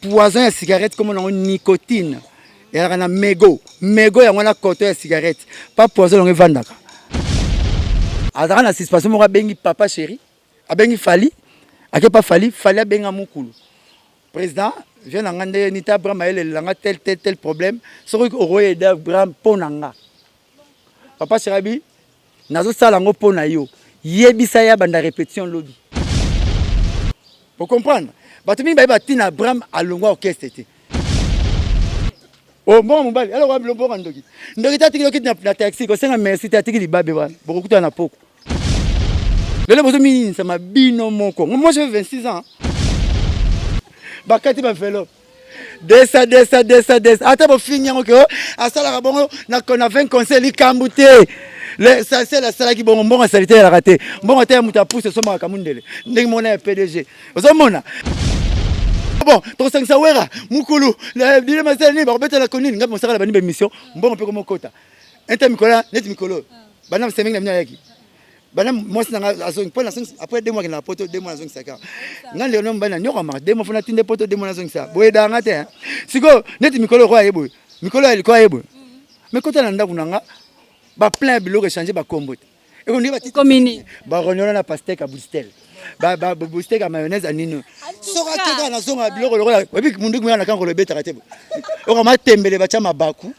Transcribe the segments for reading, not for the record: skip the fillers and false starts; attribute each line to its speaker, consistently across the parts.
Speaker 1: Poison ya cigarette kombo nango nicotine ezalaka na mego mego yango wana koto ya cigarette pa poison yango evandaka. Azalaka na suspension moko abengi papa chéri abengi Fally ake pa Fally Fally abenga mukulu président viens na nga nde nita Abraham ayelelela nga tel tel tel problème soki okoyeda Abraham mpo na nga papa chéri abi Nazo sala yango po na yo. Yebisa ye abanda repetition lobi. Bo comprendre? Bato mingi bayeba tina Abraham alongwa orchestre te. Oh mbongo mobali, alors wa mbongo ndoki. Ndoki ta tiki lokiti na, na taxi kosenga merci te atiki libabe wana. Bokokutana na poko. Lelo bozo mininisa mabino moko. Moi j'ai 26 ans. Bakati ba enveloppe. Desa desa desa desa ata bofingi yango ke oh, asalaka bongo na 20 conseil likambo te l'essentiel asalaki bongo mbongo asali te eyalaka te mbongo te ya moto apuse esomaka kamundele ndenge moko na ya pdg ozomona bon tokosangisa wera mukulu dile masala nini bakobetela konini ngai mosaka na bani bemission mbongo mpe komokota ente mikolo neti mikolo bana semeki na bino ayaki bana mwasi na nga azongi mpo nazongisa après deux mois akendaka poto deux mois nazongisaka nga ndeko na mobali na nyokwamaka deux mois fo natinde poto deux mois nazongisa boyedaka nga te sikoyo neti mikolo lokola ye boye mikolo ya likoya ye boye me kota na ndako na nga baplein ya biloko echange bakombo te
Speaker 2: ekomi
Speaker 1: baroniola na pastek ya bustel bustek ya mayonnaise ya nini soki akeka nazonga biloko lokola oyebi munduki moya na kankolo ebetaka te oka matembele batya mabaku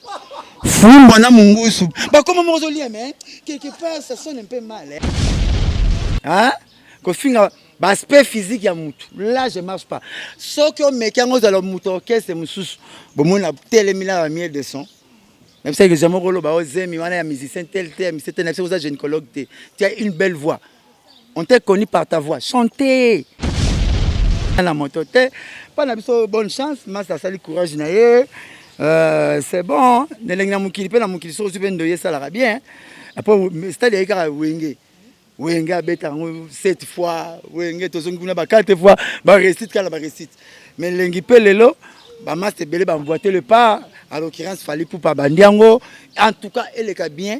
Speaker 1: fumbwa na mungusu bakoma moko ozolia mais quelque part ça sonne un peu mal hein? Hein? Kofinga ba aspect physique ya mutu là je marche pas soki omeki yango ozala mutu orchestre mosusu bomoni na telemi na ba miel de son nayebisaki ke jamais okoloba o zemi wana ya musicien tel te ya musicien tel nayebisaki oza gynécologue te tu as une belle voix on t'a connu par ta voix chantez na moto te mpa na biso bonne chance masta asali courage na ye euh, c'est bon nelengi na mokili mpe na mokili soki ozwi mpe ndoyi esalaka bien après stade yaki kaka wenge wenge abeta yango sept fois wenge tozongi kuna ba quatre fois ba réussite kaka ba réussite mais elengi mpe lelo bamasta ebele bamvoite le pas à l'occurrence Fally Ipupa abandi yango en tout cas eleka bien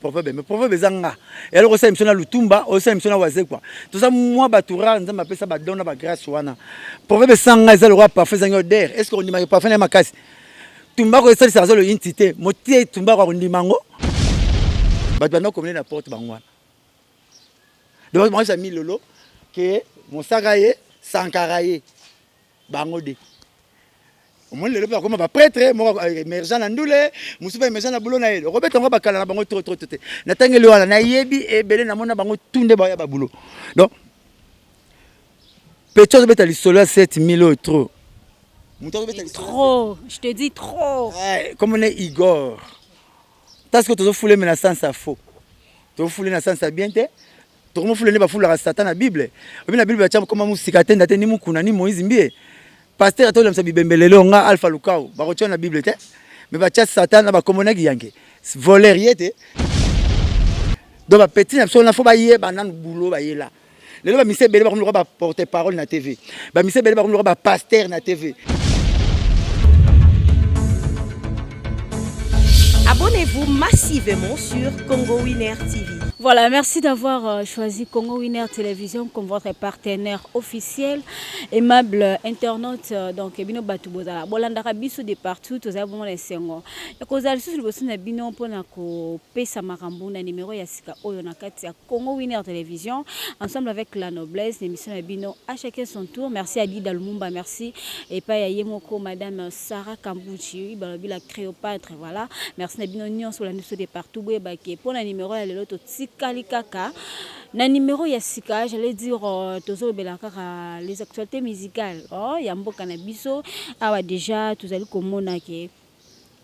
Speaker 1: proverbe mais proverbe eza nga eloko osala émission na lutumba osala émission na wazekwa toza mwa bato rare nzambe apesa badon na bagrâce wana proverbe esa nga eza lokola parfum ezangi odeur est ce que ondimaka parfum na ye makasi tumbako esalisaka aza loyinti te motie tumbako akondima yango bato banda komele na porte bango wana donc bango eza milolo ke mosaka ye sankara ye bango de omoni lelo mpe bakoma bapretre moko emergent na ndule mosusu mpe emergent na bulo na ye okobeta yango bakala na bango trop trop te natangeli wana nayebi ebele namona bango tu nde baya babulo donc petit azobeta lisolo ya 7000 oyo trop
Speaker 2: moto azobeta trop je te dis trop
Speaker 1: comme ne Igor parce que tozofuleme na sens ya faux tozofule na sens ya bien te tokomofula nde bafulaka satan na bible obi na bible batya koma mosika te nda te ni mukuna ni moïse mbie pasteur atolemisa bibembe lelo nga alpha lukau bakotya na bible te me batya satan na bakomonaki yanke voleur ye te donc bapeti na biso wana fo bayeba nanu bulo bayela lelo bamisi ebele bakomi lokola baporte parole na tv bamisi ebele bakomi lokola bapaster na tv.
Speaker 3: Abonnez-vous massivement sur Congo Winner TV.
Speaker 2: Voilà, merci d'avoir euh, choisi Congo Winner Télévision comme votre partenaire officiel. Aimable internaute, euh, donc bino batu bozala. Bolandaka biso de partout, tozala bongo na esengo. Ya kozala lisusu liboso na bino mpona kopesa makambo na numéro ya sika oyo na kati ya Congo Winner Télévision, ensemble avec la noblesse, l'émission na bino à chacun son tour. Merci à Dida Lumumba, merci epai ya ye moko Madame Sarah Kambuchi, balobi la Cléopâtre, voilà. Merci na bino nyonso bolandi biso de partout boyebake mpo na numéro ya lelo totikali kaka na numéro ya sika, j'allais dire euh, tozolobela kaka les actualités musicales oh, ya mboka na biso awa déjà tozali komona ke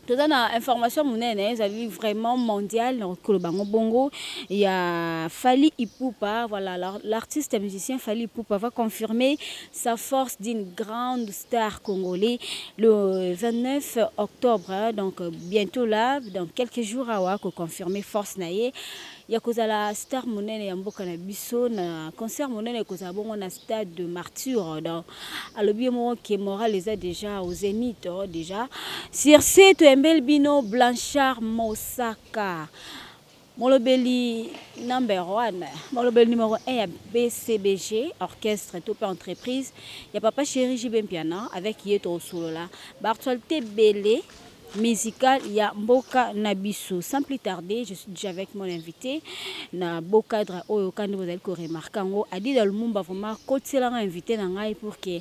Speaker 2: toza na information monene ezali vraiment mondial na koloba yango bongo ya Fally Ipupa voilà l'artiste musicien Fally Ipupa va confirmer sa force d'une grande star congolais le 29 octobre donc bientôt là dans quelques jours awa ko confirmer force na ye ya kozala star monene ya mboka na biso na concert monene ekozala bongo na stade de martyr donc alobi ye moko ke moral eza déjà au zénith oh, déjà sur ce toyembeli bino Blanchard Mosaka. Molobeli number one, molobeli numero 1 ya BCBG, orchestre to pe entreprise ya papa chéri JB Mpiana avec ye tosolola ba actualité ebele musicale ya mboka na biso. Sans plus tarder, je suis déjà avec mon invité na beau cadre oyo kandi bozali ko remarquer yango Adida Lumumba vraiment kotiela nga invité na ngai pour que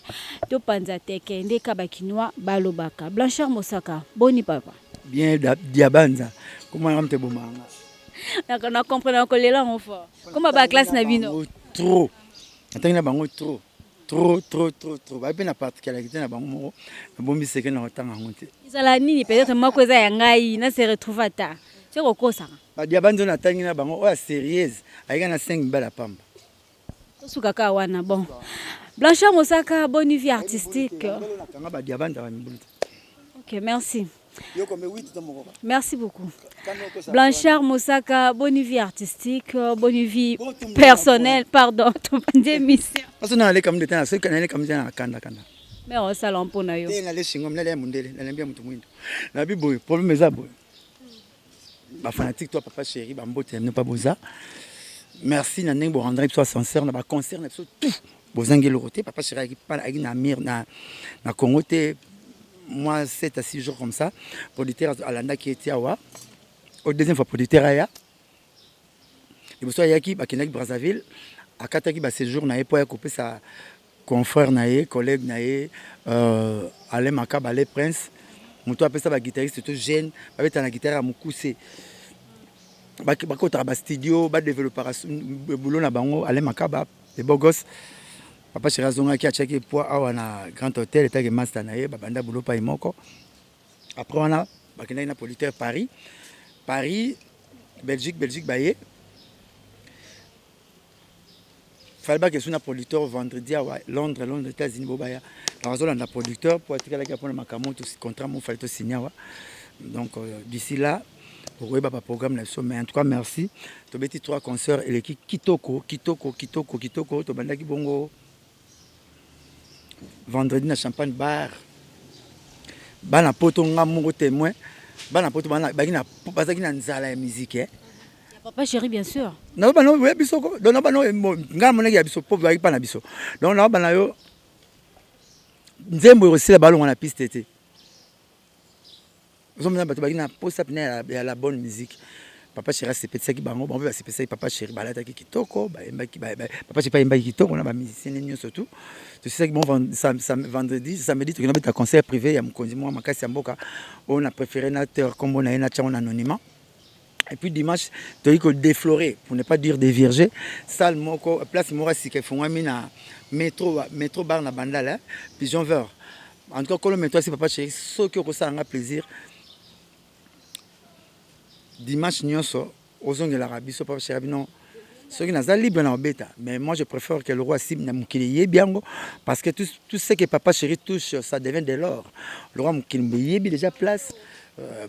Speaker 2: topanza teke nde ka ba kinois balobaka. Blanchard Mosaka, boni papa.
Speaker 1: Bien diabanza comment nga mte bomanga.
Speaker 2: Na comprendre ko lela ngo fort. Comment ba classe na bino?
Speaker 1: Trop. Natangi na bango trop. Trop trop trop trop. Ba pe na particularité na bango moko. Nabombi seke na kotanga yango te.
Speaker 2: Ezala nini peut-être moko eza ya ngai na se retrouve ata. Se kokosaka.
Speaker 1: Ba diabanza natangi na bango oyo sérieuse ayika na 5 mibala pamba.
Speaker 2: Tosuka kaka wana bon. Blanchard Mosaka, bonne vie artistique.
Speaker 1: Nakanga ba diabanza ba mibulu te.
Speaker 2: Ok, merci. Merci beaucoup. Blanchard Mosaka, bonne vie artistique, bonne vie personnelle, pardon, tobandi émission.
Speaker 1: Parce que naleka mde te na soki naleka mde na kanda kanda.
Speaker 2: Mais osala mpo na yo.
Speaker 1: Te nale shingo nale ya mundele, nalembi ya mutu mwindo. Nabi boye, problème eza boye. Ba fanatique toi papa chéri, ba mbote ya bino pa boza. Merci na ndenge bo rendre biso ascenseur na ba concert na biso tout. Bozangi eloko te, papa chéri ayaki pa ayaki na mire na na Congo te. Moi 7 à 6 jours comme ça, producteur alandaki ye ti awa. Au deuxième fois producteur aya. Liboso ayaki bakendaki Brazzaville, akataki ba séjour na ye po aya kopesa confrère na ye, collègue na ye Alain Makaba, Alain Prince, moto apesa ba guitariste to jeune, babeta na guitare ya mokuse. Bakotaka ba studio, ba développaka boulot na bango, Alain Makaba, le beau gosse. Papa chéri azongaki atiaki poids awa na Grand Hôtel etaki master na ye, babanda boulot pai moko. Après wana bakendaki na producteur Paris, Paris, Belgique, Belgique baye. Fallait bakende na producteur vendredi awa Londres, Londres, États-Unis bobaya. Donc azolanda producteur po atikalaki mpona makambo to contrat mo fallait to signer awa. Donc d'ici là okoyeba ba programme na biso, mais en tout cas merci. Tobeti 3 concerts eleki kitoko kitoko kitoko kitoko. Tobandaki bongo vendredi na Champagne Bar. Bana poto nga moko témoin, bana poto bazaki na nzala ya musique eh.
Speaker 2: Papa chéri bien sûr.
Speaker 1: Na bana oyo biso ko, donc na bana oyo nga monaki ya biso po bazaki pa na biso. Donc na bana yo nzembo ekosila balongwa na piste te. Ozomona bato bazaki na posa pena ya la bonne musique. Papa chéri asepelisaki bango, bango mpe basepelisaki papa chéri, balataki kitoko, bayembaki, papa chéri ayembaki kitoko na ba musiciens nyonso tout. Tosisaki bon vendredi, samedi tokenda beta concert privé ya mokonzi mwa makasi ya mboka oyo na préféré na teur kombo na ye na tiango na anonymat. Et puis dimanche toyei ko déflorer pour ne pas dire dévierger salle moko, place moko ya sika efungwami na métro, métro bar na Bandal, hein, Pigeon Vert. En tout cas kolo métro asi papa chéri, soki okosala nga plaisir dimanche nyonso ozongelaka biso papa chéri bino. Soki naza libre na obeta, mais moi je préfère que le roi sim na mokili yebi yango, parce que tout ce que papa chéri touche, ça devient de l'or. Le roi mokili yebi déjà place.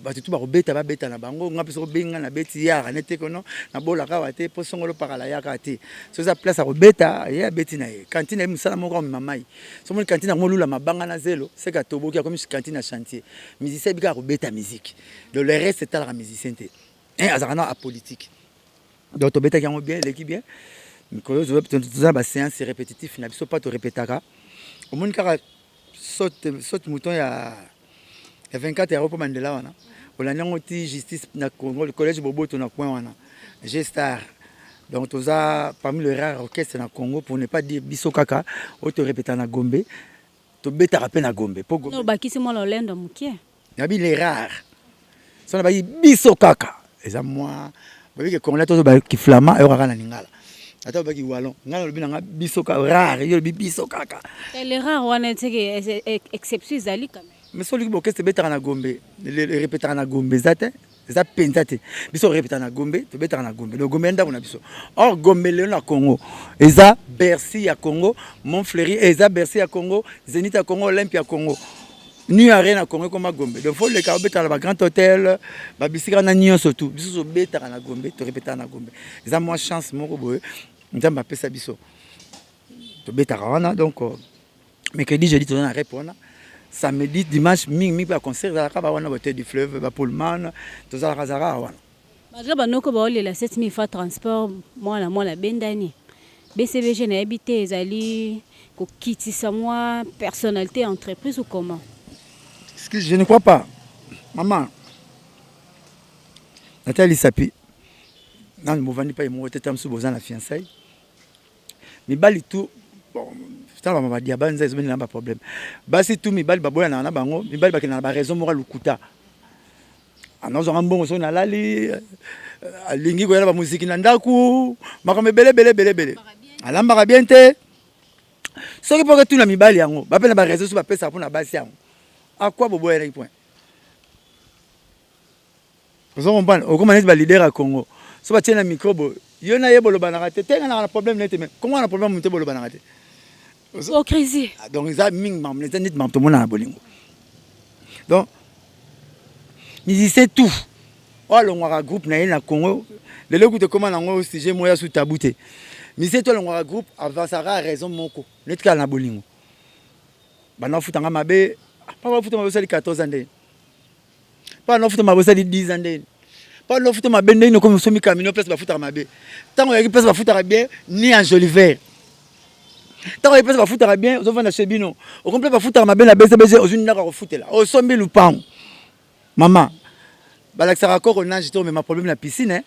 Speaker 1: Bato tu bakobeta babeta na bango, nga mpe soki obengi nga na beti yara nete kono nabolaka awa te mpo songolo pakala yaka te. So eza place ya kobeta, ye abeti na ye kantine ye mosala moko amema mai. So moni kantine yango molula mabanga na zelo seka toboki akomi kantine ya chantier. Musicien yebi kaka kobeta musique, donc le reste etalaka musicien te, azalaka na apolitique. Donc tobetaki yango bien, eleki bien. Mikolo toza na ba séance répétitif na biso pa torépétaka. Omoni kaka saute mouton ya 24 heures po Mandela wana. Olandi yango ti justice na Congo, collège Boboto na coin wana. G-Star. Donc toza parmi les rares orchestres na Congo, pour ne pas dire biso kaka oyo torépétaka na Gombe, tobetaka pe na Gombe. Po Gombe.
Speaker 2: No bakisi mwa lolendo mokie.
Speaker 1: Nabi les rares. So na baki biso kaka. Eza mwa babiki Congolais tozo ba ki flamand ayo kaka na lingala. Ata baki wallon. Nga nalobi na nga biso ka rare, yo lobi biso kaka.
Speaker 2: Les rares wana c'est que exception ezali quand même.
Speaker 1: Mais soki orchestre betaka na Gombe, le répétaka na Gombe eza te, eza penza te. Biso répétaka na Gombe, to betaka na Gombe. Donc Gombe ndako na biso. Or Gombe lelo na Congo, eza Bercy ya Congo, Montfleury eza Bercy ya Congo, Zénith ya Congo, Olympia ya Congo. New Arena Congo ekoma Gombe. Donc faut leka obetaka na ba grand hôtel, ba bisika na nyonso tout. Biso tobetaka na Gombe, to répétaka na Gombe. Eza mwa chance moko boye Nzambe apesa biso. Tobetaka wana donc mercredi, jeudi toza na rep wana. Samedi, dimanche mingi mingi ba concert ezalaka ba wana, ba Hôtel du Fleuve, ba Pullman, tozalaka zalaka wana.
Speaker 2: Malgre banoko baolela 7000 francs transport mwana mwana abendani BCBG nayebi te ezali kokitisa mwa personnalité ya entreprise ou comment?
Speaker 1: Excuse, je ne crois pas. Maman, natali lisapi nanu bovandi pai moko te ta mosusu boza na fiançailles mibali tout bon tala bama badiaba nza ezobendela na baproblème basi tout mibali baboyanaka na bango mibali bakendaka na baraison moko ya lokuta Anazwaka mbongo soki nalali, eh, alingi koya na bamuziki na ndako, makambo ebele ebele ebele ebele. Alambaka bien te. Soki mpo tuna mibali yango, bape na ba raison so bapesaka mpo na basi yango. Akwa boboyanaki point. Ozo comprendre? Okoma neti ba leader ya Congo. So batie na micro boye, yo na ye bolobanaka te, te nga na problème nete mais Congo na problème moto bolobanaka te.
Speaker 2: Hypocrisie.
Speaker 1: Ah, donc eza mingi makambo eza neti makambo tomona na bolingo. Donc musicien tout oyo alongwaka groupe na ye na Congo lelo kutu ekoma nango sujet moko ya su tabou te. Musicien tout alongwaka groupe avancaka raison moko neti kaka na bolingo. Banda ofuta nga mabe, papa ofuta mabe osali 14 ans ndeni. Papa ofuta mabe osali 10 ans ndeni. Papa ofuta mabe ndeni okomi osomi camion place bafutaka mabe. Tango oyaki place bafutaka bien ni en joliver. Tango oyaki place bafutaka bien ozofanda chez bino. Okomi place bafutaka mabe na BCBG ozwi ndako ya kofutela. Osombi lupango. Mama balakisaka koko nage te omema problème na piscine eh.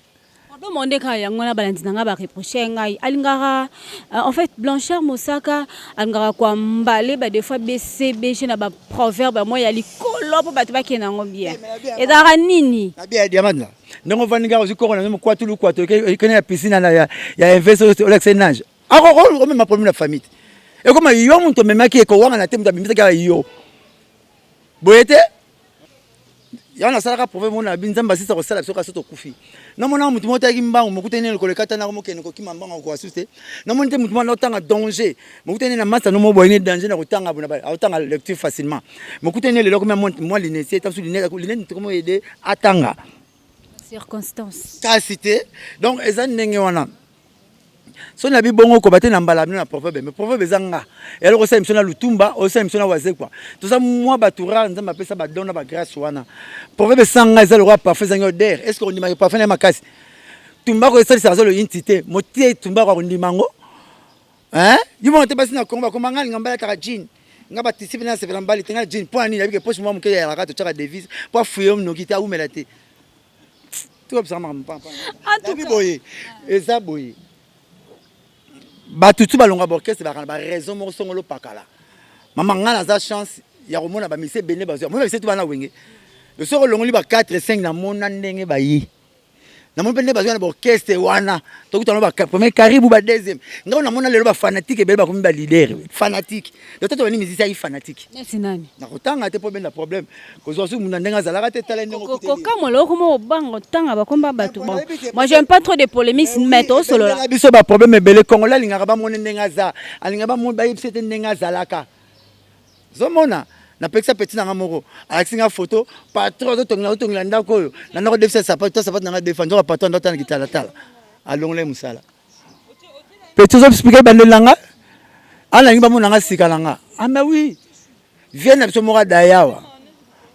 Speaker 2: Problème onde kaka yango wana balandi na ngai ba reproche ngai alingaka euh, en fait Blanchard Mosaka alingaka koambale ba des fois BCBG na ba proverbe moko ya likolo mpo bato bakende yango bien eh, ezalaka nini
Speaker 1: na bien ya diamant la ndenge ovandi kaka ozwi koko na mokwatu lukwatu okende na piscine na ya ya invest olakisa nage akoko omema problème na famille te ekoma yo moto omemaki ekowangana te moto abimisaki kaka yo boye te yango nasalaka proverbe moko na bi nzambe asisa kosala biso kasi tokufi namonaka moto moko tayaki mbangu mokutani nini lokolo ekatanaka mokende kokima mbangu akoka susu te namoni te moto moko naotanga danger mokutani na masa no moboye ne danger na kotanga bona aotanga lecture facilement mokutani ne lelo akomi mwa lunetier ta mosusu lunette lunette komo aide atanga
Speaker 2: circonstance
Speaker 1: kasi te donc eza ndenge wana Soki na bi bongo koba te na mbala bino na proverbe mais proverbe eza nga eloko osala emission na lutumba osala emission na wazekwa toza mwa bato rare nzambe apesa ba don na ba grace wana proverbe esa nga eza lokola parfum ezangi odeur est ce que ondimaka parfum na ye makasi tumbako esalisaka aza loyinti te motie tumbako akondima yango hein yo moko te basi na kongo bakoma nga alinga mbala ataka jean nga batisi mpe nasepela mbali te nga jean mpo na nini nabike poche mwa moke yalaka totyaka devise mpo afuye noki te awumela te tokobisaka makambo pampa boye eza boye bato tu balonga baorchestre bakana na baraison moko songolo pakala mama ngai naza chance ya komona bamise ebele bazwa mona bise tu bana wenge soki olongoli ba 4 5 namona ndenge baye namoni mpe nde bazwa na baorchestre wana tokutana ba premier karibu ba deuxième ngai namona lelo bafanatique ebele bakomi baleader fanatique donc toto bani musicien ayi fanatique
Speaker 2: neti nani
Speaker 1: nakotanga te mpo benda problème kozwa su muna ndenge azalaka te tala ndenge
Speaker 2: kokamwa loko moko obanga otanga bakomba bato bon moi j'aime pas trop de polémiques mais tosolola
Speaker 1: biso ba problème ebele congolais alingaka bamone ndenge aza alingaka bamone bayebisa te ndenge azalaka ozomona napekisa petit na nga moko alakisi nga photo patron azotongela azotongela ndako oyo na ndako defisa sapato ta sapato na nga defa nzoka patron ando atala kitalatala alongola ye mosala petit ozo expliquer ebandeli na nga alangi bamona nga sika na nga ah mais oui Vieux na biso moko adaya awa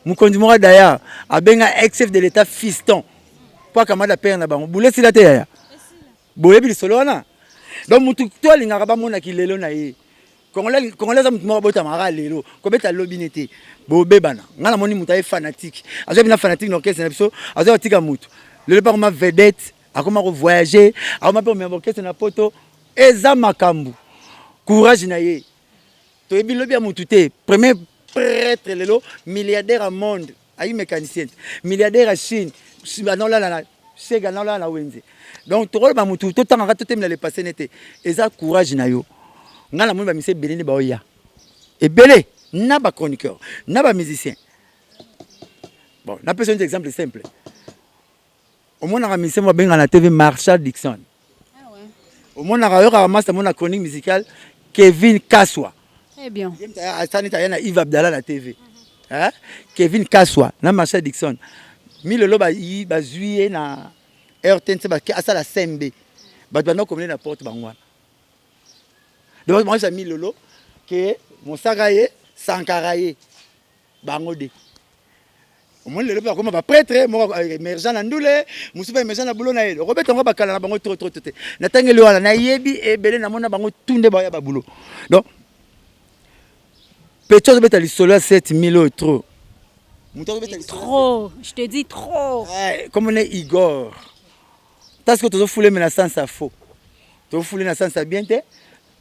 Speaker 1: mokonzi moko adaya abenga ex chef de l'état fiston mpo akamata pere na bango bule esila te yaya boyebi lisolo wana donc motu to alingaka bamona kilelo na ye congolais aza motu moko abotamaka lelo kobeta lobi ne te bobebana ngai namoni moto aye fanatique azwa bina fanatique na orchestre na biso azwa kotika motu lelo mpe akoma vedette akoma kovoyage akoma mpe komema orchestre na poto eza makambo courage na ye Toyebi lobi ya mutu te. Premier prêtre lelo milliardaire ya monde ayi mécanicien milliardaire ya Chine anolala na sega anolala na wenze donc tokoloba mutu totangaka totemela le passé ne te eza courage na yo ngai namoni bamisi ebele nde baoya ebele na ba chroniqueur na ba musicien bon napesa yo exemple simple Omonaka musicien moko babenga na TV Marshall Dixon. Ah ouais. Omonaka oyokaka master mona chronique musicale Kevin Kaswa.
Speaker 2: Très bien.
Speaker 1: Asani ta na Yves Abdallah na TV. Hein? Kevin Kaswa na Marshall Dixon. Milolo ba bazui ye na RTNC ba asala CMB. Bato banda komele na porte bango wana. Donc moi j'ai Milolo que Mosaka ye Sankara ye bango de. Omoni lelo mpe bakoma bapretre, moko emergent na ndule, mosusu mpe emergent na bulo na ye. Okobeta yango bakala na bango trop trop te. Natangeli wana nayebi ebele, namona bango tout nde baya babulo. Donc petit azobeta lisolo ya 7000 oyo trop.
Speaker 2: Moto azobeta lisolo trop, je te dis trop.
Speaker 1: Eh, comme on est Igor. Parce que tozofuleme na sens ya faux. Tozofule na sens ya bien te.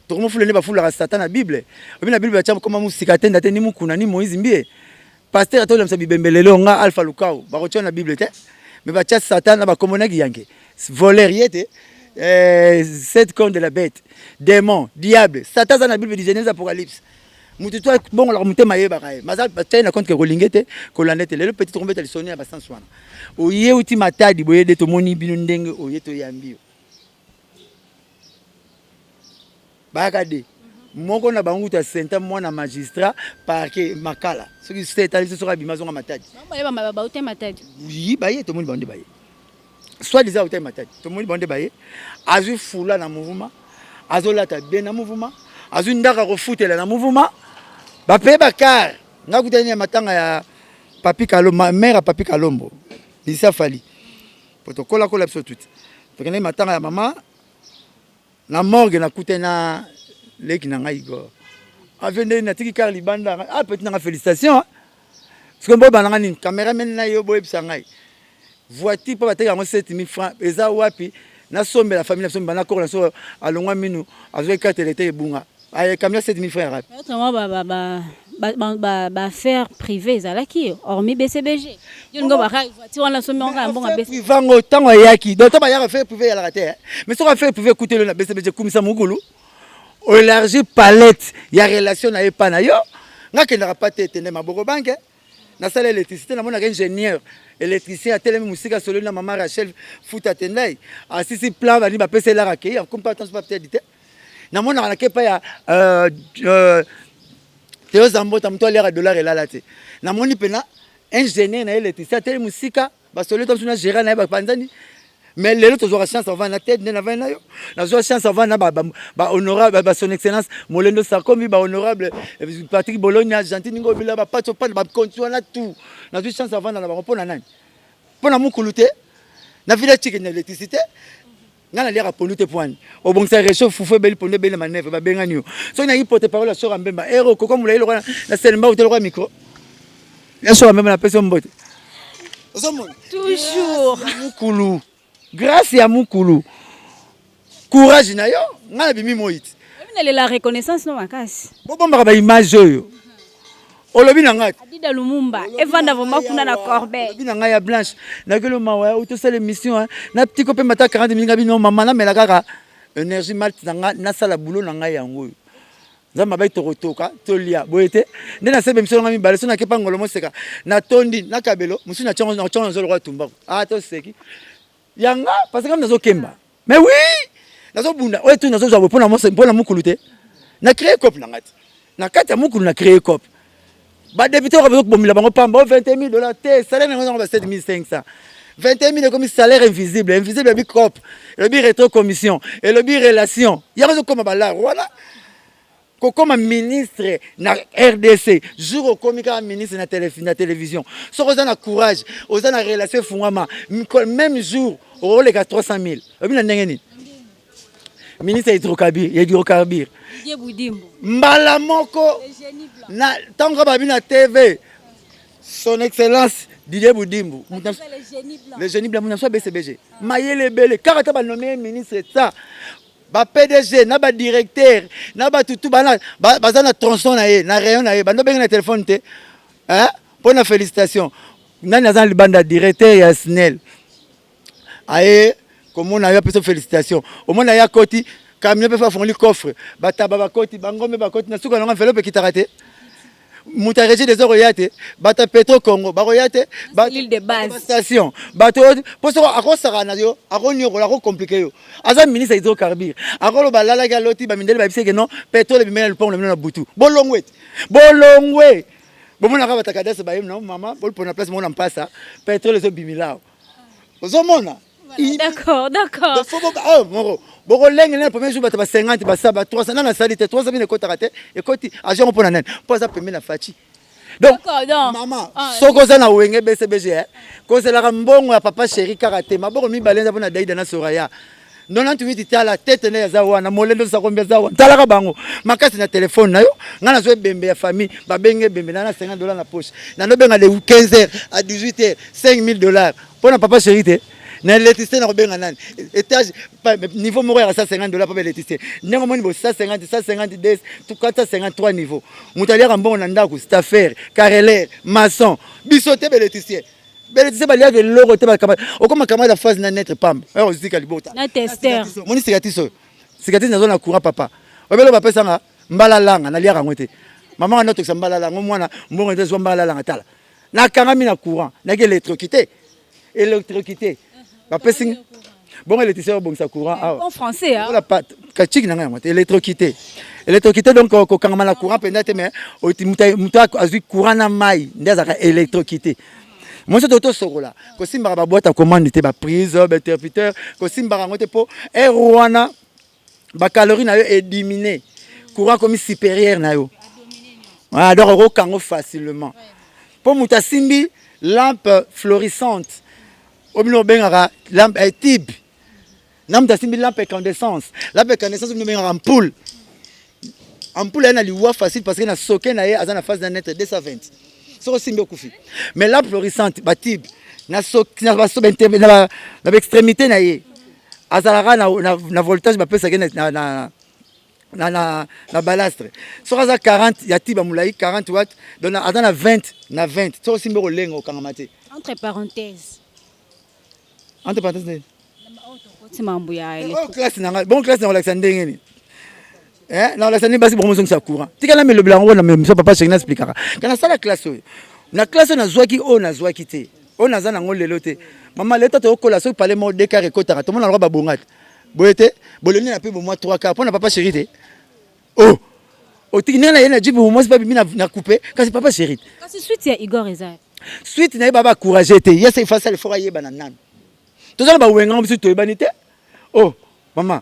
Speaker 1: Tokomofula nde bafulaka Satan na Bible. Obi na Bible batia koma musika te ndate ni mukuna ni Moïse Mbiye. Pasteur atolemisa bibembe lelo nga Alpha Lukau bakotia na Bible te. Mais batia Satan na bakombo na kiyanke. Voleur ye te. Eh, sept cornes de la bête, démon, diable, Satan aza na Bible du Genèse Apocalypse. Mutu to bongolaka motema ayebaka ye. Maza batia na compte ke kolinge te, kolanda te. Lelo petit tokombeta lisoni ya basansu wana. Oye uti Matadi boye de tomoni bino ndenge oye toyambi yo. Bayaka de moko na bango kutu asenta mwana magistrat parquet makala soki se etali biso soki abima azonga matadi.
Speaker 2: Bauta matadi.
Speaker 1: Oui, baye tomoni bango nde baye. Soit disant auta matadi, tomoni bango nde baye. Azwi fula na mouvement, azolata bien na mouvement, azwi ndaka kofutela na mouvement. Bapaye ba car. Nga kutani ya matanga ya Papi Kalombo, mère ya Papi Kalombo, Lisa Fally. Po tokola kola biso tuti. Tokendaki matanga ya mama na morgue nakutani na leki na ngai Igor. Ave ndenge natiki car libanda. Ah petit na nga félicitations. Sikoyo boyeba na nga nini? Cameraman na yo boyebisa ngai. Voiture po bateka yango 7000 francs eza wapi? Nasombela famille na biso mbanda koko na biso alongwa minu azwaki carte électeur ebunga. Aye camion 7000 francs ya wapi?
Speaker 2: Peut-être ba affaire privée ezalaki hormis BCBG. Yo lingo ba voiture wana somi yango mbongo
Speaker 1: BCBG. Privé yango tango ayaki. Donc tango bayaka affaire privée eyalaka te. Mais soki affaire privée ekuteli na BCBG kumisa mukulu. Oélargir palette ya relation na ye pa na yo. Nga kendaka pa te tende maboko banque. Nasala électricité namonaka ingénieur électricien atelemi mosika sololi na mama Rachel Futa Tendai asisi plan bani bapesa elaka akei akomi pa tanso pa peut-être te. Namonaka na kepa ya Théo Zambota moto aliaka dollar elala te. Namoni pena ingénieur na électricien atelemi mosika basoli to na gérant na ye bapanzani. Mais lelo tozwaka chance avant na tête nde navandi na yo nazwa chance avant na ba honorable ba son excellence Molendo Sarkomi ba honorable Patrick Bologna Gentil Ngobila ba Pacho Panda ba konti wana tout nazwi chance avant na bango pona nani pona mukulu te na village chicken na électricité nga naliaka pondu te poani obongisa réchaud fufu ebeli pondu ebeli na manœuvre babengani yo soki nayaki porte parole ya Sora Mbemba ero koko molai lokola na Selembao te lokola micro ya Sora Mbemba napesi yo mbote ozomona
Speaker 2: toujours
Speaker 1: mukulu grâce ya mukulu courage na yo nga nabimi moi te
Speaker 2: nalela reconnaissance no makasi
Speaker 1: bobombaka ba image oyo olobi na ngai
Speaker 2: Adida Lumumba evanda vraiment kuna na Corbeil
Speaker 1: olobi na ngai ya Blanche nakelo mawa ya tosala émission na tiko mpe mata 40 minutes bino mama namela kaka énergie malt na ngai nasala boulot na ngai yango oyo Nzambe abai tokotoka tolia boye te nde nasebe miso na ngai mibale so nakepa ngolo moseka natondi na kabelo mosusu na tiongo na tiongo nazo lokola tumbaku ah toseki yanga parce que nazokemba mais oui nazobunda oyo tu nazozwa boye mpona mpona mokulu te na créer cope na ngai te na kati ya mokulu na créer cope badepute oyo bazokobomela bango pamba o 21 000 dollars te salaire nango yango ba 7 500 21 000 ekomi salaire invisible invisible elobi cope elobi retro commission elobi relation yango ezokoma balare wana kokoma ministre na RDC jour okomi kaka ministre na, tele, na télévision soki oza na courage oza na relation efungwama même jour okoleka 300 000 oyebi na ndenge nini ministre ya hydrocarbure ya hydrocarbure mbala moko na ntango babi na TV son excellence Didier Budimbu le génie blanc mutu na BCBG mayele ebele kaka ta banome ministre ta ba PDG na ba directeur na ba tutu bana baza na tronçon na ye na rayon na ye bando benga na téléphone te hein mpo na félicitation nani aza na libanda directeur ya SNEL aye komona yo apesa félicitation omona ye akoti camion mpe afongoli coffre bataba bakoti bangombe bakoti na suka nango enveloppe ekitaka te moto ya régie des okoya te bato ya petro congo bakoya te station bato mpo soko akosaka na yo akoniokola akokomplike yo aza ministre ya hydrocarbure akoloba alalaki aloti bamindele bayebisi eke non pétrole ebimeli na lupango na bino na butu bolongwe te bolongwe bomonaka batakadase baye no mama bolipona place moko na mpasa pétrole ezobimila awa ozomona
Speaker 2: D'accord, d'accord.
Speaker 1: Oh, moko bokolengela na premier jour bato ba 50 basa ba 300 nana asali te 300 bino ekotaka te ekoti agent mpo na nani mpo aza pembeni na Fatshi. Donc mama, soki oza na Wenge BCBG, eh, kozelaka mbongo ya Papa Chéri kaka te. Maboko mibale eza mpona Daida na Soraya 98. Tala tete nde aza wana, molendo sakombi aza wana, talaka bango makasi na telefone na yo. Ngai nazwa ebembe ya famille, babenge ebembe na 50 $ na poche, nanobenga de 15 heures à 18 heures, 5000 $ mpo na Papa Chéri te. Na électricité nakobenga nani? Étage niveau moko yaka 150 $ mpo baélectricité. Ndenge omoni bo 150, 150, 453 niveau. Moto aliaka mbongo na ndako, staffeur, carreleur, maçon, biso te. Baélectricien, baélectricien baliaka eloko te. Okoma camarade ya phase na netre pamba oyo ozika libota.
Speaker 2: Na testeur.
Speaker 1: Moni cicatrice oyo, cicatrice nazo na courant. Papa obelo bapesanga mbala langa, naliaka yango te. Mama wana otokisa mbala langa, mwana mbongo ete zwa mbala langa. Tala, nakangami na courant, naki électrocuté, électrocuté. Bapesi bongo électricien obongisa courant awa.
Speaker 2: En français, hein?
Speaker 1: Kachiki na ngai yango te, électrocuté, électrocuté. Donc kokangama na courant mpenza te, mais moto azwi courant na mai nde azalaka électrocuté. Moso to tosokola, kosimbaka baboîte ya commande te, baprise, bainterrupteur, kosimbaka yango te, mpo aire wana bacalorie na yo ediminuer, courant komi supérieur na yo. Ah, donc okokanga facilement, mpo moto asimbi lampe fluorescente oyo bino obengaka lampe tube, na moto asimbi lampe incandescence, lampe incandescence bino obengaka ampoule. Ampoule aye na liwa facile, parce que na soke na ye aza na phase na neutre 220. Soki osimbi, okufi. Mais lampe fluorescente, batube, na baextrémité na ye azalaka na voltage bapesaki na balastre. Soki aza 40 ya tube ya molai, 40 watt, donc aza na 20 na 20. Soki osimbi, kolenga, okangama te.
Speaker 2: Entre parenthèse.
Speaker 1: Entre parenthèse nini?
Speaker 2: Okoti mambo ya
Speaker 1: Oyo classe na ngai. Bon, classe na kolakisa ndenge nini? Na kolakisa nini? Basi bokomozongisa courant. Tikala melobela yango na miso. Papa Chéri, na expliquaka ka nasala classe oyo. Na classe oyo nazwaki, oyo nazwaki te, oyo naza nango lelo te. Mama, lelo tata okola, soki pale moko deux quart ekotaka, tomona lokwa babonga te boye te. Boleli na mpe bomwa trois quart mpo na Papa Chéri te. Oh, otiki ndenge na ye na jipe, mwasi mpe abimi na coupe, kasi Papa Chéri.
Speaker 2: Kasi suite ya Igor eza?
Speaker 1: Suite na ye, baba courage te. Ye se ifasala effort, ayebana nanu. Toza na bawengango, biso toyebani te. Oh mama,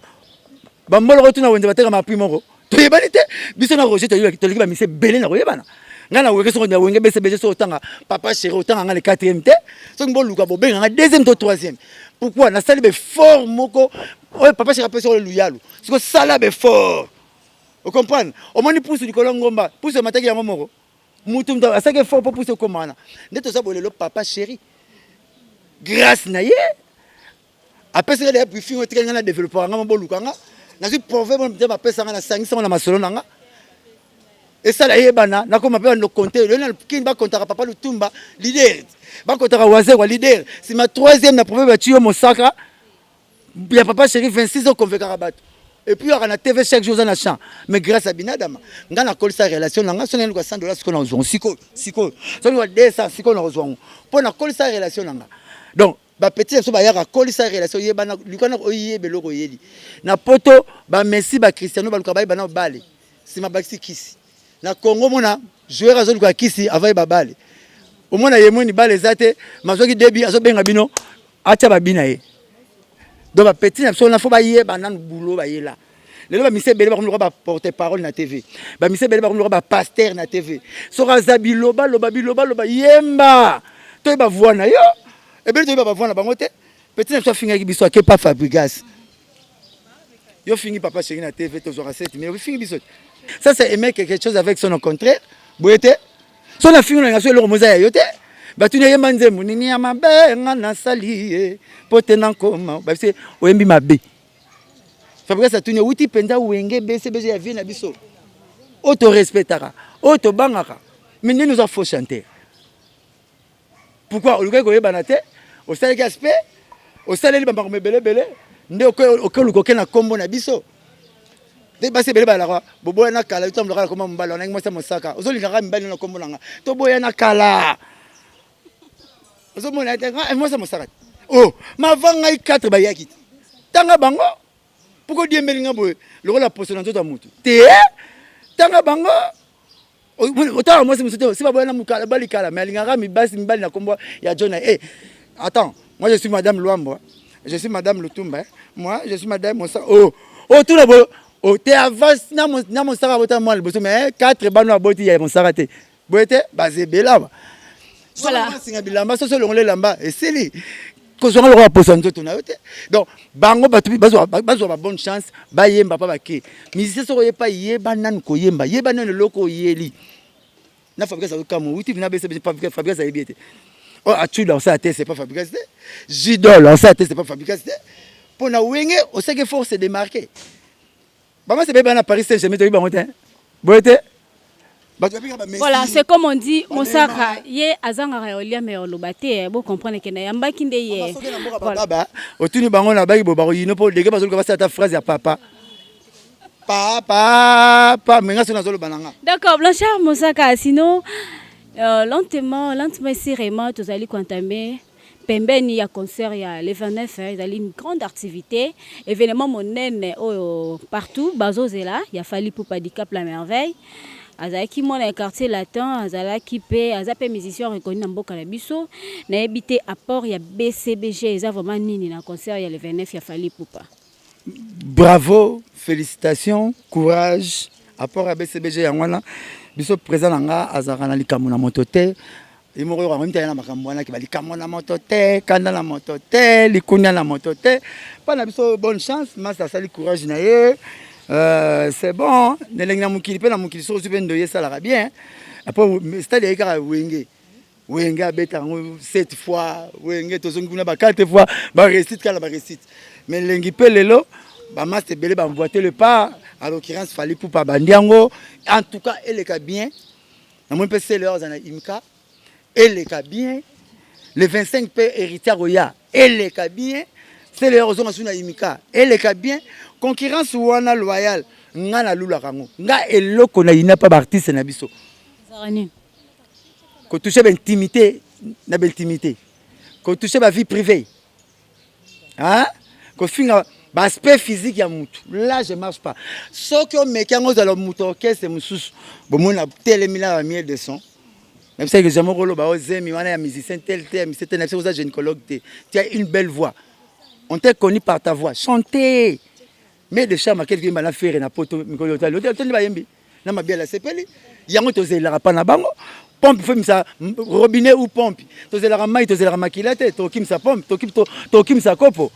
Speaker 1: bamboloko tuna wenze bateka maprix moko, toyebani te. Biso na Roger toleki bamise ebele na koyebana. Ngai na Wenge, soko na Wenge BCBG, soki otanga Papa Chéri, otanga ngai le quatrième te. Soki boluka, bobenga ngai deuxième to troisième. Pourquoi? Nasali baeffort moko oyo Papa Chéri apesi oyo luyalu. Soki osala baeffort, ocomprendre. Omoni pusu likolo ngomba, pusu emataki yango moko. Mutu mutu asalaki effort mpo pusu ekóma wana. Nde toza bolelo Papa Chéri, grâce na ye, apesi nga deya briefing oyo etikali. Nga na développeur nga mo, boluka nga, nazwi proverbe nde bapesa nga, nasangisa ngo na masolo na nga, esala eyebana. Nakoma mpe bando compte lelo na kini, bakontaka Papa Lutumba leader, bakontaka Wazekwa leader, nsima troisième na proverbe batie yo mosaka ya Papa Chéri 26. Oconvaincaka bato et puis oyaka na TV chaque jour, oza na champ. Mais grâce à Binadama, nga nakolisa relation na nga. So nayeluka 100 $, sikoyo nakozwa ngo. Sikoyo, sikoyo so luka 200, sikoyo nakozwa ngo, mpo nakolisa relation na nga. Donc bapetit na biso bayaka, kolisa relation, yebana, luka na oyeba eloko oyeli na poto. Bamessi, bacristiano baluka bayeba na bale, nsima bakisi kisi. Na Congo, mona joueur azoluka kisi avant yeba bale. Omona ye mweni bale eza te, mazwaki debi, azobenga bino atya babi na ye. Donc bapetit na biso wana, fo bayeba nanu bulo bayela. Lelo bamisi ebele bakomi lokola baporte parole na TV, bamisi ebele bakomi lokola bapasteur na TV. Soki aza biloba loba, biloba loba, yemba, toyeba voix na yo. Ebele toyeba bavoix na bango te. Petit na biso afingaki biso, akepa Fabrigas. Yo fingi Papa Chéri na TV, tozwaka 7, mais ofingi biso te. Ça, c'est aimer quelque chose avec son contraire. Boye te, so na fingi na so eloko moza ya yo te. Batuni eyemba nzembo nini ya mabe nga nasali ye po te nakoma babisi oyembi mabe. Fabrigas atuni, owuti mpenza Wenge BCBG ya vie na biso oyo torespectaka, oyo tobangaka, mais ndeni oza faux chanteur? Pourquoi olukaki koyebana te? Osalaki aspect, osaleli bamakambo ebele ebele, nde okoluka oke na nkombo na biso nde. Basi ebele balaka boboya na kala. Otambolaka na komba mobali wanangi, mwasi ya mosaka, ozolingaka mibali na nkombo na nga. Toboya na kala, ozomona te mwasi ya mosaka te. Oh, mava ngai 4 bayaki te, tanga bango. Pourquoi odiembeli nga boye lokola poso na nzoto ya motu te? Tanga bango. Otala mwasi mosusu te, si baboya na mokala balikala, mais alingaka mibasi mibali na kombo ya John. Eh, attends, moi je suis madame Luambo, je suis madame Lutumba, moi je suis madame Mosa. Oh oh, tuna boye. Oh te, avance na mosaka, abota mwana liboso, mais 4 bano aboti ya mosaka te. Boye te, baza ebele awa. Voilà. Singa bilamba, soso elongola elamba, esili. Kozwanga lokola poso ya nzoto na yo te. Donc bango bato bazwa bazwa ba bonne chance, bayemba pa bake. Musicien soko yepa yeba nanu koyemba, yeba nanu eloko oyeli. Na Fabrigas azokamwa, wuti na bese Fabrigas ayebi ete. Oh Achuda osala te, c'est pas Fabrigas te. Jidol osala te, c'est pas Fabrigas te. Mpo na Wenge osaki force de marquer. Bango se beba na Paris Saint-Germain toyebi bango te. Boye te. Bato babika ba Messi.
Speaker 2: Voilà, c'est comme on dit, Mosaka, ye azangaka ya olia mais oloba te, eh, bo comprendre que na yambaki nde ye.
Speaker 1: Soki na mboka ba baba, otuni bango na baki bo bako yino po dege bazoluka basala ata phrase ya papa. Papa, pa, mais nga soki nazoloba na nga.
Speaker 2: D'accord, Blanchard Mosaka, sinon lentement, lentement et sûrement tozali ko entamer pembeni ya concert ya le 29, ezali une grande activité, événement monene oyo partout bazozela ya Fally Ipupa Dicap la Merveille. Azalaki mwana ya Quartier Latin, azalaki pe aza pe musicien reconnu na mboka na biso. Nayebi te apport ya BCBG eza vraiment nini na concert ya le 29 ya Fally Ipupa.
Speaker 1: Bravo, félicitations, courage. Apport ya BCBG yango wana biso président na nga azalaka na likambo na moto te. Ye moko yoka mita na makambo wana ke balikambo na moto te, kanda na moto te, likunya na moto te. Mpa na biso bonne chance, masta asali courage na ye. C'est bon, nelengi na mokili mpe na mokili soki ozwi mpe ndoyi esalaka bien. Apo stade eyaki kaka Wenge. Wenge abeta yango 7 fois, Wenge tozongi kuna ba 4 fois, ba réussite kaka ba réussite. Mais elengi mpe lelo ba master ebele ba emboîter le pas, à l'occurrence Fally Ipupa bandi yango. En tout cas eleka bien. Namoni mpe Sele oyo aza na Imka, eleka bien. Le 25 mpe héritier akoya, eleka bien. Sele oyo ozonga su na Imka, eleka bien. Concurrence wana loyale, nga nalulaka yango. Nga eloko na yina pa ba artiste na biso.
Speaker 2: Ezalaka nini?
Speaker 1: Kotouche ba intimité na ba intimité, kotouche ba vie privée, hein? Kofinga ba aspect physique ya mutu, là je marche pas. Soki omeki yango ozala mutu orchestre mosusu, bomoni na telemi na ba miel de son. Même si que jamais koloba ozemi wana ya musicien tel tel, ya musicien tel, na biso oza gynécologue te. Tu as une belle voix. On t'a connu par ta voix. Chantez. Mais de charme quelque yemba na ferre na poto mikolo otali. Otali bayembi na mabiala sepeli. Yango tozelaka pa na bango. Pompe faut misa robinet ou pompe. Tozelaka mai, tozelaka makila te, tokimisa pompe, tokimisa kopo.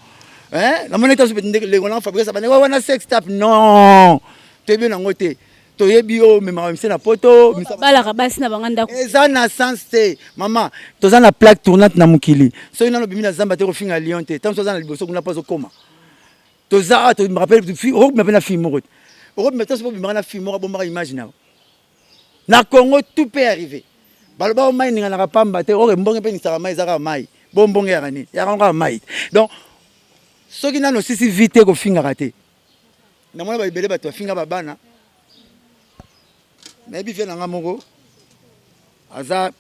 Speaker 1: Hein? Na moni taso ndenge lengo na Fabrice bana wana sex tap non. Toyebi nango te. Toyebi yo memaka mise na poto, misa
Speaker 2: balaka basi na bango ndako.
Speaker 1: Eza na sens te. Mama, toza na plaque tournante na mokili. Soki nano bimi na zamba te kofinga lion te. Tango toza na liboso kuna po azokoma. Toza awa, to me rappelle, okobima mpe na fille moko te. Okobima te, soki obimaka na fille moko abombaka image na yo. Na Congo tout peut arriver. Baloba o mai ninganaka pamba te, oke mbonge mpe ningisaka mai, eza kaka mai. Bo mbonge yaka nini? Yaka kaka mai. Donc soki nano osisi vie te kofingaka te. Namona ba ebele bato bafinga ba bana. Nayebi vie na nga moko aza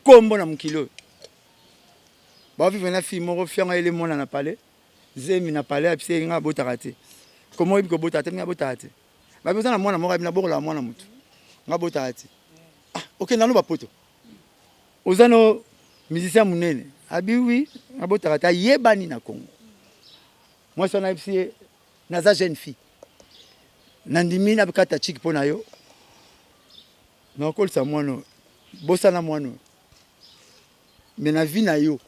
Speaker 1: kombo na mokili oyo. Ba vivre na fille moko, fianga ele mwana na palais. Zemi na palais abisi ye nga abotaka te. Comment oyebi kobota te? Nga abotaka te. Babi oza na mwana moko abi nabokolaka mwana motu. Nga abotaka te. Ah, okenda no bapoto. Oza no musicien munene. Abi oui, abotaka te. Ayebani na Congo. Mwasi wana ayebisi ye naza jeune fille. Nandimi nabikata chiki mpo na yo. Nakokolisa mwana oyo. Bosana mwana oyo. Mais na vie na yo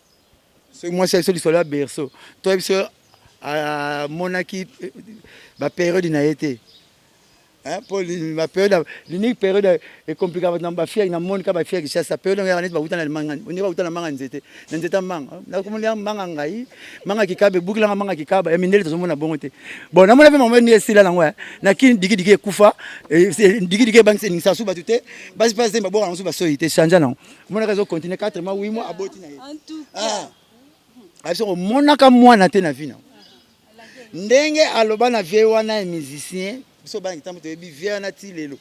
Speaker 1: soki mwasi ya biso lisolo ya berceau to ya biso amonaki ba période na ye te. Hein, po ba période l'unique période e compliquer bato na ba fille na moni ka ba fille ya Kinshasa période yango neti bawuta na manga ndenge bawuta na manga nzete na nzete ya manga nakomoni ya manga ngai manga kikaba ebukilanga manga kikaba ya mindele tozomona bongo te. Bon namona mpe mama ni esila nango na kini diki diki ekufa diki diki ebangisa eningisa su bato te basi mpe azemba boka nango su basoyi te change nango omonaka ezo continuer 4 mois 8 mois aboti na ye. Ah abiso omonaka mwana te na vie na ndenge aloba na vie wana ya musicien biso bana kitambo toyebi vie wana ti lelo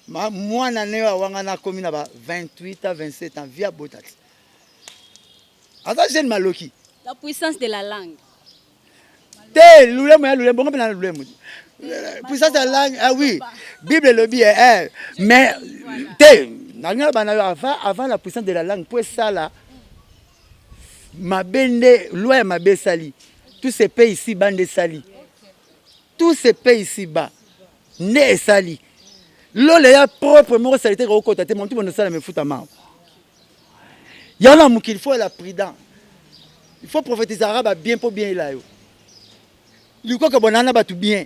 Speaker 1: mwana ne oyo awangana akomi na ba 28 à 27 ans vie abota te aza jeune maloki.
Speaker 2: La puissance de la langue.
Speaker 1: Te lulemo ya lulemo bongo mpe na lulemo puissance ya langue, ah oui Bible elobi eh, eh, mais te nalingi naloba na yo avant la puissance de la langue po esala mabe nde loi ya mabe esali tout se paye ici bas nde esali tout se paye ici bas nde esali. Lola ya propre moko salite ekokota te, motu bondo sala mefuta mawa. Yango na mokili faut la prudent. Il faut prophétiser ba bien po bien ela yo. Likoka bonana batu bien.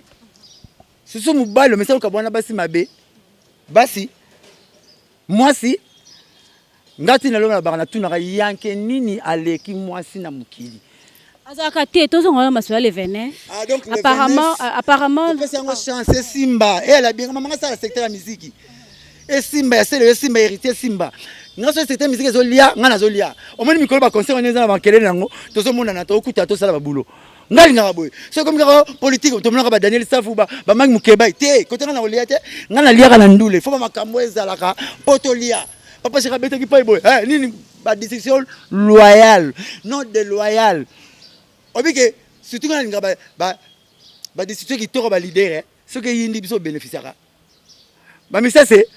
Speaker 1: Susu mobali omesana kokabwana basi mabe. Basi mwasi nga ti na lelo nalobaka natunaka yanke nini aleki mwasi na mokili.
Speaker 2: Azalaka te tozonga wana masolo ya le 29.
Speaker 1: Ah, donc le
Speaker 2: Apparemment,
Speaker 1: 29,
Speaker 2: apparemment
Speaker 1: topesi yango chance esimba eyala bien mama nga sala secteur ya miziki esimba ya sele esimba héritier esimba nga so secteur miziki ezolia nga nazolia omoni mikolo ba concert wana eza na makelele yango tozomonana tokokuta tosala babulo nga alingaka boye soki ekomi kaka politike tomonaka ba Daniel Safu ba Mike Mukebayi te kote nga na kolia te nga naliaka na ndule fo ba makambo ezalaka mpo tolia papa sheka abetaki pai boye eh, nini ba discussion loyale non déloyale obike surtout nga nalingaka ba, ba, ba discussion kitoko ba leader eh. Soki eyindi biso bénéficiaka ba misese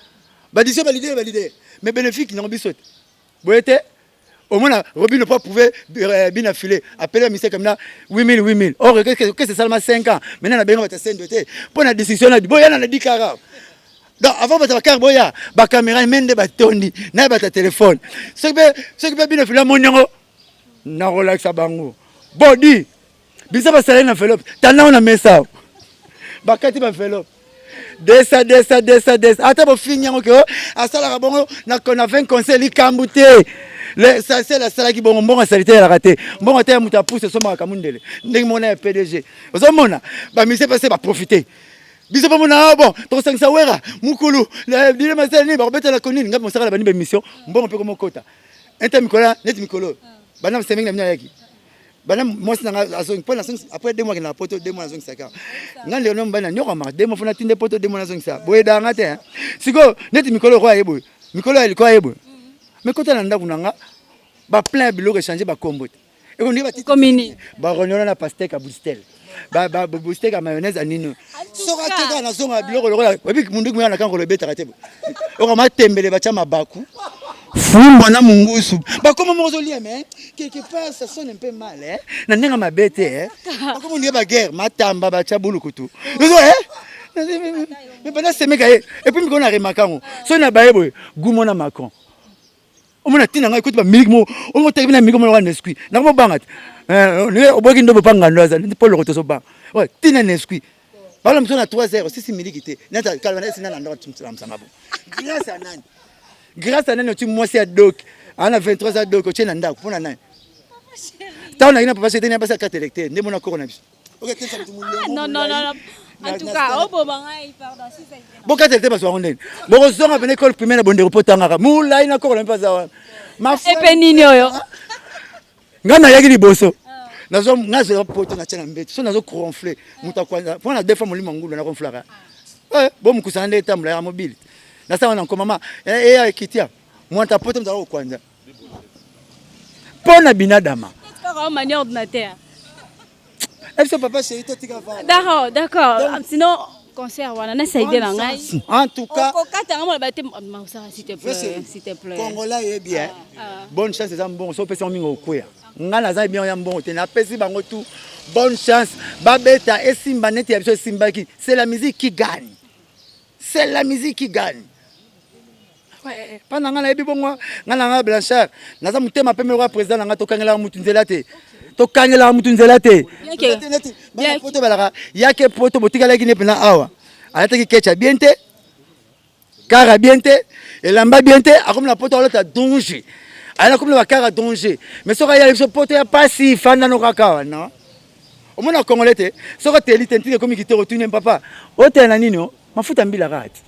Speaker 1: ba discussion ba leader ba leader mais bénéfique nango biso te boye te. Omona Robino po prouver bina filet appelé monsieur comme na 8000 8000 or qu'est-ce que ça 5 ans maintenant na benga bata sendo te po na décision na boya na dikara donc avant bata bakar boya ba caméra mende batondi na bata téléphone soki pe soki pe bina filet moni yango na kolakisa bango bodi biso basali na enveloppe tanda na mesa bakati ba enveloppe desa desa desa desa ata bofingi yango ke oh, asalaka bongo na 20 conseil likambo te l'essentiel asalaki bongo mbongo asali te eyalaka te mbongo ata ya moto apuse esombaka kamundele ndenge mona ya pdg ozomona bamisie mpase baprofite biso mpe mona ah, bon tokosangisa wera mukulu dile masala nini bakobetela konini ngai mosaka na bani bamission mbongo mpe komokota ente mikolo neti mikolo bana semeki na bino ayaki bana mwasi na nga azongi mpo nazongisa après 2 mois akendaka poto 2 mois nazongisaka nga ndeko na mobali na nyokwamaka 2 mois fo natinde poto 2 mois nazongisa boye edaka nga te sikoyo neti mikolo okoya ye boye mikolo ya likoya ye boye me kota na ndako na nga baplein ya biloko echange bakombo te ekondiki
Speaker 2: batitkomini
Speaker 1: baroniola na pastek ya bustel babustek ya mayonnaise ya nini soki akeka nazonga biloko lokola oyebi munduki moya na kankolo ebetaka te oka matembele batya mabaku fumbwa na mungusu bakoma moko ozolia mais quelque part ça sonne un peu mal eh? na ndenge mabe te eh? bakoma ndenge baguerre matamba batya bulukutu eh? mais banda semeka ye epuis mikolo na remaka yango soki na baye boye gumo na macron omona ntina ngai ekoti bamiliki moko omo oteki bina miliki moko lokola nesqui nakomobanga te eh, oboki ndobo mpa ngando azali mpo loko tozobanga ntina nesqui bala mosusu na 3 heures osisi miliki te nata kalba na esina na ndako lamusanga bo grâce à nani grâce à nani oti mwasi ya doki ana 23 ans doki otie na ndako mpo na nani ntango naki na papa sete na basi ya carte électeur nde mona koko na biso
Speaker 2: ah, non non non en tout cas oboma ngai pardon si ça
Speaker 1: bokata électeur bazwa yango ndeni bokozonga pene école primaire na bondeko mpo otangaka molai na koko na mpe aza wana
Speaker 2: epe nini oyo
Speaker 1: Nga nayaki liboso nazo nga zela poto na tia na mbeto so nazo ronfler moto akwanza mpo na defa molimo ngulu na ronflaka eh bo mukusa nde etambola ya mobile na sala na nkoma ma eh eh ekitia mwanta poto moto akokwanza mpo na binadama
Speaker 2: mani ordinateur
Speaker 1: biso papa chéri totika vanda.
Speaker 2: D'accord, d'accord. Sinon concert wana na saide na ngai.
Speaker 1: En tout cas,
Speaker 2: okokata ngai moloba te mausaka s'il te plaît, s'il te plaît.
Speaker 1: Congolais yebi hein. Ah, ah. Bonne chance eza mbongo so opesi yango mingi okwea. Ngai naza bien ya mbongo te napesi bango tout. Bonne chance babeta esimba neti ya biso esimbaki. C'est la musique qui gagne. C'est la musique qui gagne. Pa na ngai nayebi bongo ngai na ngai Blanchard naza motema pembe lokola président na ngai tokangelaka mutu nzela te tokangelaka mutu nzela te bana poto balaka yake poto botikalaki ne mpena awa alataki kecha bien te kara bien te elamba bien te akomi na poto alata danger ayala akomi na bakara danger mais soki ayala biso poto ya pasi fanda no kaka awa non omona congolais te soki oteli te ntina ekomi kitoko tuni papa otela na nini mafuta mbila kaka te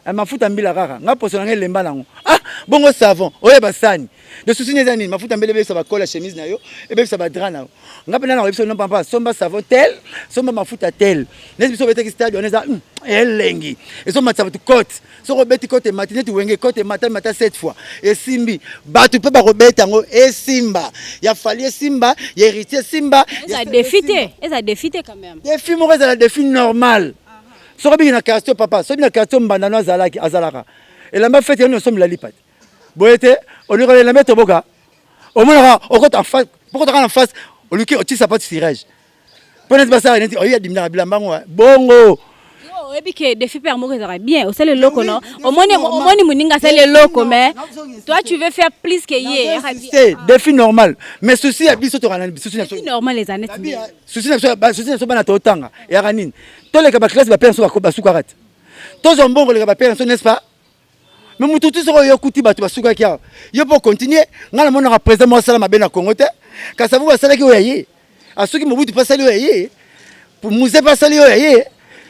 Speaker 1: Eh, mafuta mbila kaka nga poso na ngai elemba nango ah bongo savon oyeba sani de susi eza nini mafuta mbila ebebisa bakola chemise na yo ebebisa badra na yo nga mpe nana koyebisa no papa somba savon tel somba mafuta tel neti biso obetaki stade wana eza elengi ezomatisa bato cote soki obeti cote emati neti wenge cote emata emata 7 fois esimbi bato mpe bakobeta yango esimba ya fali esimba ya héritier esimba
Speaker 2: eza défi te eza défi te quand même
Speaker 1: défi moko ezala défi normal Soki obiki na quartier papa, soki na quartier mbanda no azalaki azalaka. Elamba fete yo sombela lipa te. Boye te, olinga elamba etoboka. Omonaka okota en face, pokotaka na face, oluki otisa sapatu cirage. Mpo neti basala neti oyi adiminaka bilamba yango bongo.
Speaker 2: Oyebi ke défi père moko ezalaka bien, osali eloko no, omoni omoni moninga asali eloko, mais toi tu veux faire plus que ye.
Speaker 1: C'est défi normal, mais souci ya biso tokana souci na
Speaker 2: biso normal eza net.
Speaker 1: Souci na biso, souci na biso bana totanga eyaka nini? Toleka baclasse, bapère na biso basukaka te, tozwa mbongo leka bapère na biso, n'est-ce pas? Mais motu ti soki oyo okuti bato basukaki awa, yo mpo continue. Ngai namonaka président moko asala mabe na Congo te. Kasi avu basalaki oyo ya ye, asuki. Mobutu mpe asali oyo ya ye, Mzee mpe asali oyo ya ye,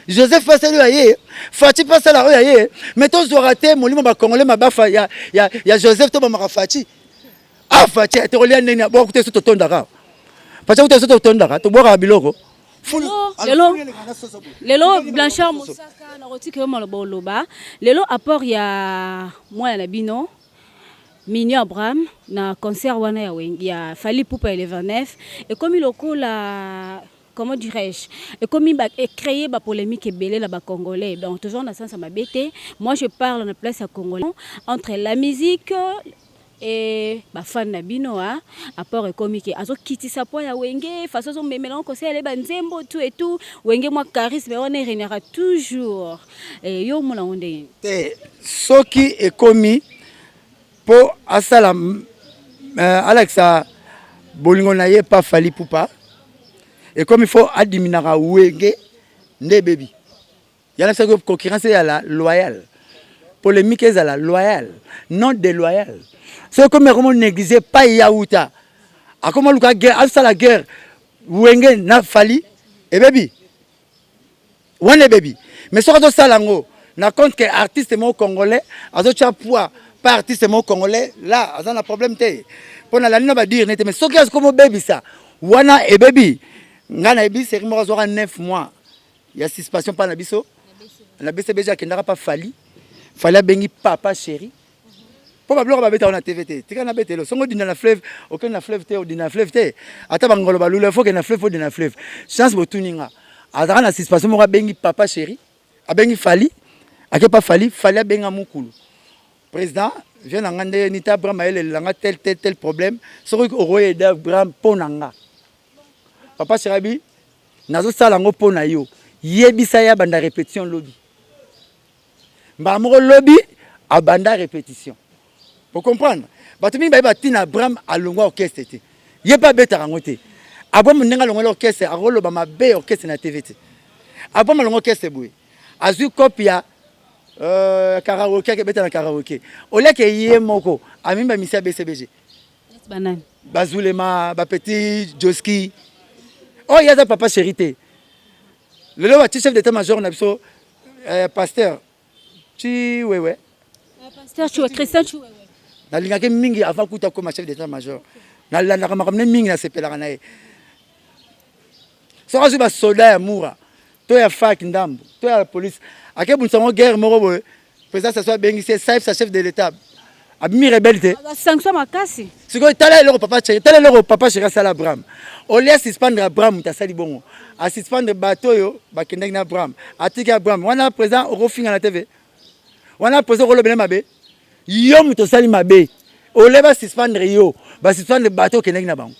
Speaker 1: Joseph mpe asali oyo ya ye, Fatshi mpe asala oyo ya ye. Mais tozwaka te molimo bacongolais mabafa ya Joseph, tobamaka Fatshi. Ah, Fatshi tokolia ndeni bokuta so totondaka. Fatshi akuta so totondaka, tobwakaka biloko.
Speaker 2: Lelo lelo, Blanchard Mosaka, nakotika yo maloba oloba. Lelo apport ya mwana na bino Mignon Abraham na concert wana ya Wenge ya Fally Ipupa ya le 29 ekomi lokola, comment dirais-je, ekomi ba créer ba polémique ebele na bacongolais. Donc toujours na sens ya mabe te, moi je parle na place ya Congolais, entre la musique et bafan na bino. A apport ekomi ke azokitisa po ya Wenge, façon azomemela ngo kosala banzembo, tout et tout. Wenge mwa charisme wana erégnera toujours. Yo omona ngo ndenge?
Speaker 1: Te, soki ekomi mpo asala alakisa bolingo na ye pa Fally Ipupa, ekomi fo adiminaka Wenge nde ebebi. Yana soki concurrence ezala loyale, polémique ezala loyale, non déloyale. Soki ekomi akomi néglige pai ya wuta, akoma luka guerre, asala guerre Wenge na Fally, ebebi wana, ebebi. Mais soki azosala yango na compte ke artiste moko congolais azotya poids pa artiste moko congolais, là aza na problème te, mpo na landi na badire nete. Mais soki akomi obebisa wana, ebebi. Ngai nayebi série moko azwaka 9 mois ya suspension mpa na biso na BCBG, akendaka mpa Fally. Fally abengi papa chéri mpo babiloko babetaka na TV te. Tika nabetelo songo odinda na fleuve, okende na fleuve te, odinda na fleuve te. Ata bangolo balula, fo okende na fleuve, fo odinda na fleuve. Chance botuni nga, azalaka na suspension moko, abengi papa chéri, abengi Fally, ake pa Fally. Fally abenga mokulu président vie na nga nde nita Abraham ayelelela nga tel tel tel problème, soki okoyeda Abraham mpo na nga. Papa chéri abi nazosala yango mpo na yo, yebisa ye abanda répétition lobi. Mbala moko lobi abanda répétition. Bocomprendre, bato mingi bayeba ntina Abraham alongwa orchestre te, ye mpe abetaka yango te. Abraham ndenge alongwali orchestre, akoloba mabe orchestre na TV te. Abraham alongwa orchestre boye, azwi cope ya karaoke, akebeta na karaoke, oliaki ye moko amemi bamisi ya BCBG, bazulema, bapetit Joski oyo ye aza papa chéri te. Lelo bati chef d'état major na biso, pasteur Chiwewe.
Speaker 2: Pasteur Chiwewe, Christian Chiwewe.
Speaker 1: Nalingaki mingi avant kuta koma chef d'état major, nalandaka makambo ne mingi, nasepelaka na ye. Soki azwi basoda ya mura to ya fak ndambo to ya police, akebundisa yango guerre moko boye, président Sassou abengisi ye, saif sa chef de l'état abimi rebelle te.
Speaker 2: Sanction makasi.
Speaker 1: Sikoyo tala eloko papa chéri, tala eloko papa chéri asala Abraham. Olie asuspendre Abraham, moto asali bongo, asuspendre bato oyo bakendaki na Abraham, atiki Abraham wana. Président okofinga na TV wana, président okolobela mabe. Yo moto osali mabe, ole basuspendre yo, basuspendre bato okendaki na bango.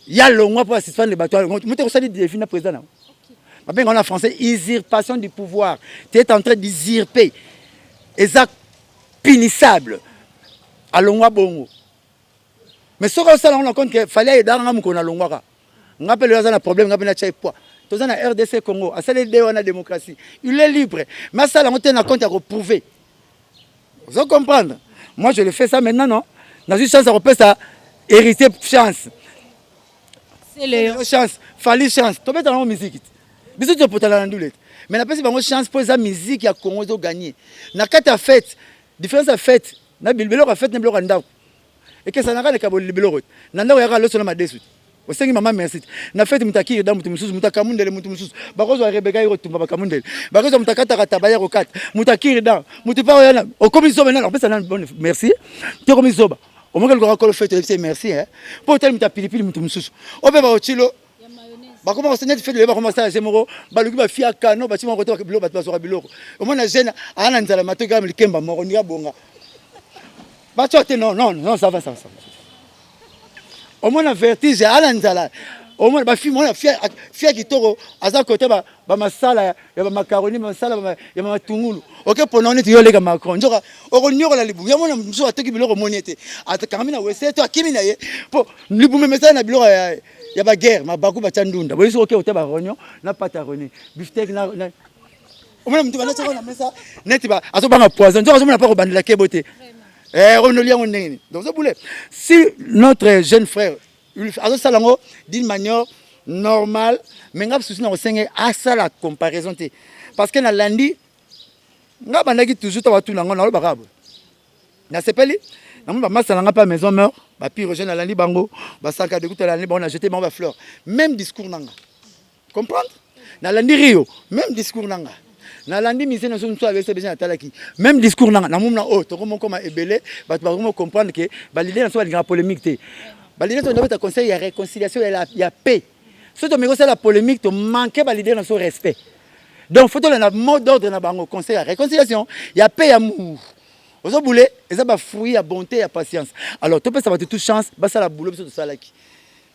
Speaker 1: Ya longwa mpo asuspendre bato, moto okosali défi na président na babenga wana français usurpation du pouvoir. Tu es en train d'usurper, eza punissable. Alongwa bongo, mais soki osala yango na compte ke Fally ayedaka nga mokolo nalongwaka, nga mpe lelo aza na problème, nga mpe natya poids. Toza na RDC Congo, asali de wana démocratie, il est libre, mais asala yango te na compte ya koprouver. Ozo comprendre? Moi je le fais ça maintenant. Non, nazwi chance ya kopesa héritier chance, chance Fally, chance tobetaka yango musique te. Biso topotala na ndule te, mais napesi bango chance mpo eza musique ya Congo, ezoganye na kati ya fête. Différence ya fête na biloko ya fête na biloko ya ndako ekesanaka na kaboli. Biloko te na ndako yaka loso na madesu te, osengi mama merci te. Na fête, moto akiri da moto mosusu, moto akamundele moto mosusu, bakozwa Rebeka ye kotumba bakamundele, bakozwa moto akataka taba ye kokata, moto akiri da moto mpe oyana. Okomi zoba nani opesa nani bonne merci te? Okomi zoba, omoki lukaka kolo fête, oyebisi merci mpo otali moto ya pilipili, moto mosusu oyo mpe baotilo bakoma kosala neti fête. Bakoma kosala je moko, baluki bafia kano, batie moko kote biloko, bato bazwaka biloko. Omona jeune aa na nzala, matoki kaka likemba moko ndika bonga batio te. Non, non, non, ça va, ça va, ça va. Omona vertige, aa na nzala. Omona ba fille, mona fille, fille kitoko aza kote ba ba masala ya ba macaroni, masala ya ba matungulu. Oke pona neti yo leka Macron. Nzoka okonyokola libumu. Ya mona musu atoki biloko moni ete. Atakangami na wese to akimi na ye. Po libumu mesala na biloko ya ya ba guerre, mabaku ba ndunda. Boyebi soki oke ote ba rognon na pâte à rogner. Bifteck na omona mutu banda tsoko na mesa neti ba azobanga poison. Nzoka azomona pa kobandela kebo te. Eh, ono liango ndenge nini. Donc zobule si notre jeune frère azosala yango d'une manière normale, mais nga susi na kosenge asala comparaison te, parce que nalandi nga bandaki toujours to batuna yango, nalobaka boye, nasepeli namoni bamasa na nga mpe maison mère, bapire jeune, nalandi bango basanka dekuta, nalandi bango na jeté bango bafleur, même discours na nga, comprendre. Nalandi Rio, même discours na nga. Nalandi mise na so mosusu abesa besoin, natalaki même discours na nga. Namoni na oyo tokomokoma ebele, bato bakomo comprendre ke baleader na so balingaka polémique te. Baleader so ndobeta conseil ya réconciliation, ya paix. So tomeki kosala polémique, tomanke baleader na so respect. Donc faut tolanda mot d'ordre na bango, conseil ya réconciliation, ya paix, ya amour. Ozobule eza bafruit ya bonté, ya patience. Alors topesa bato tout chance basala boulot. Biso tosalaki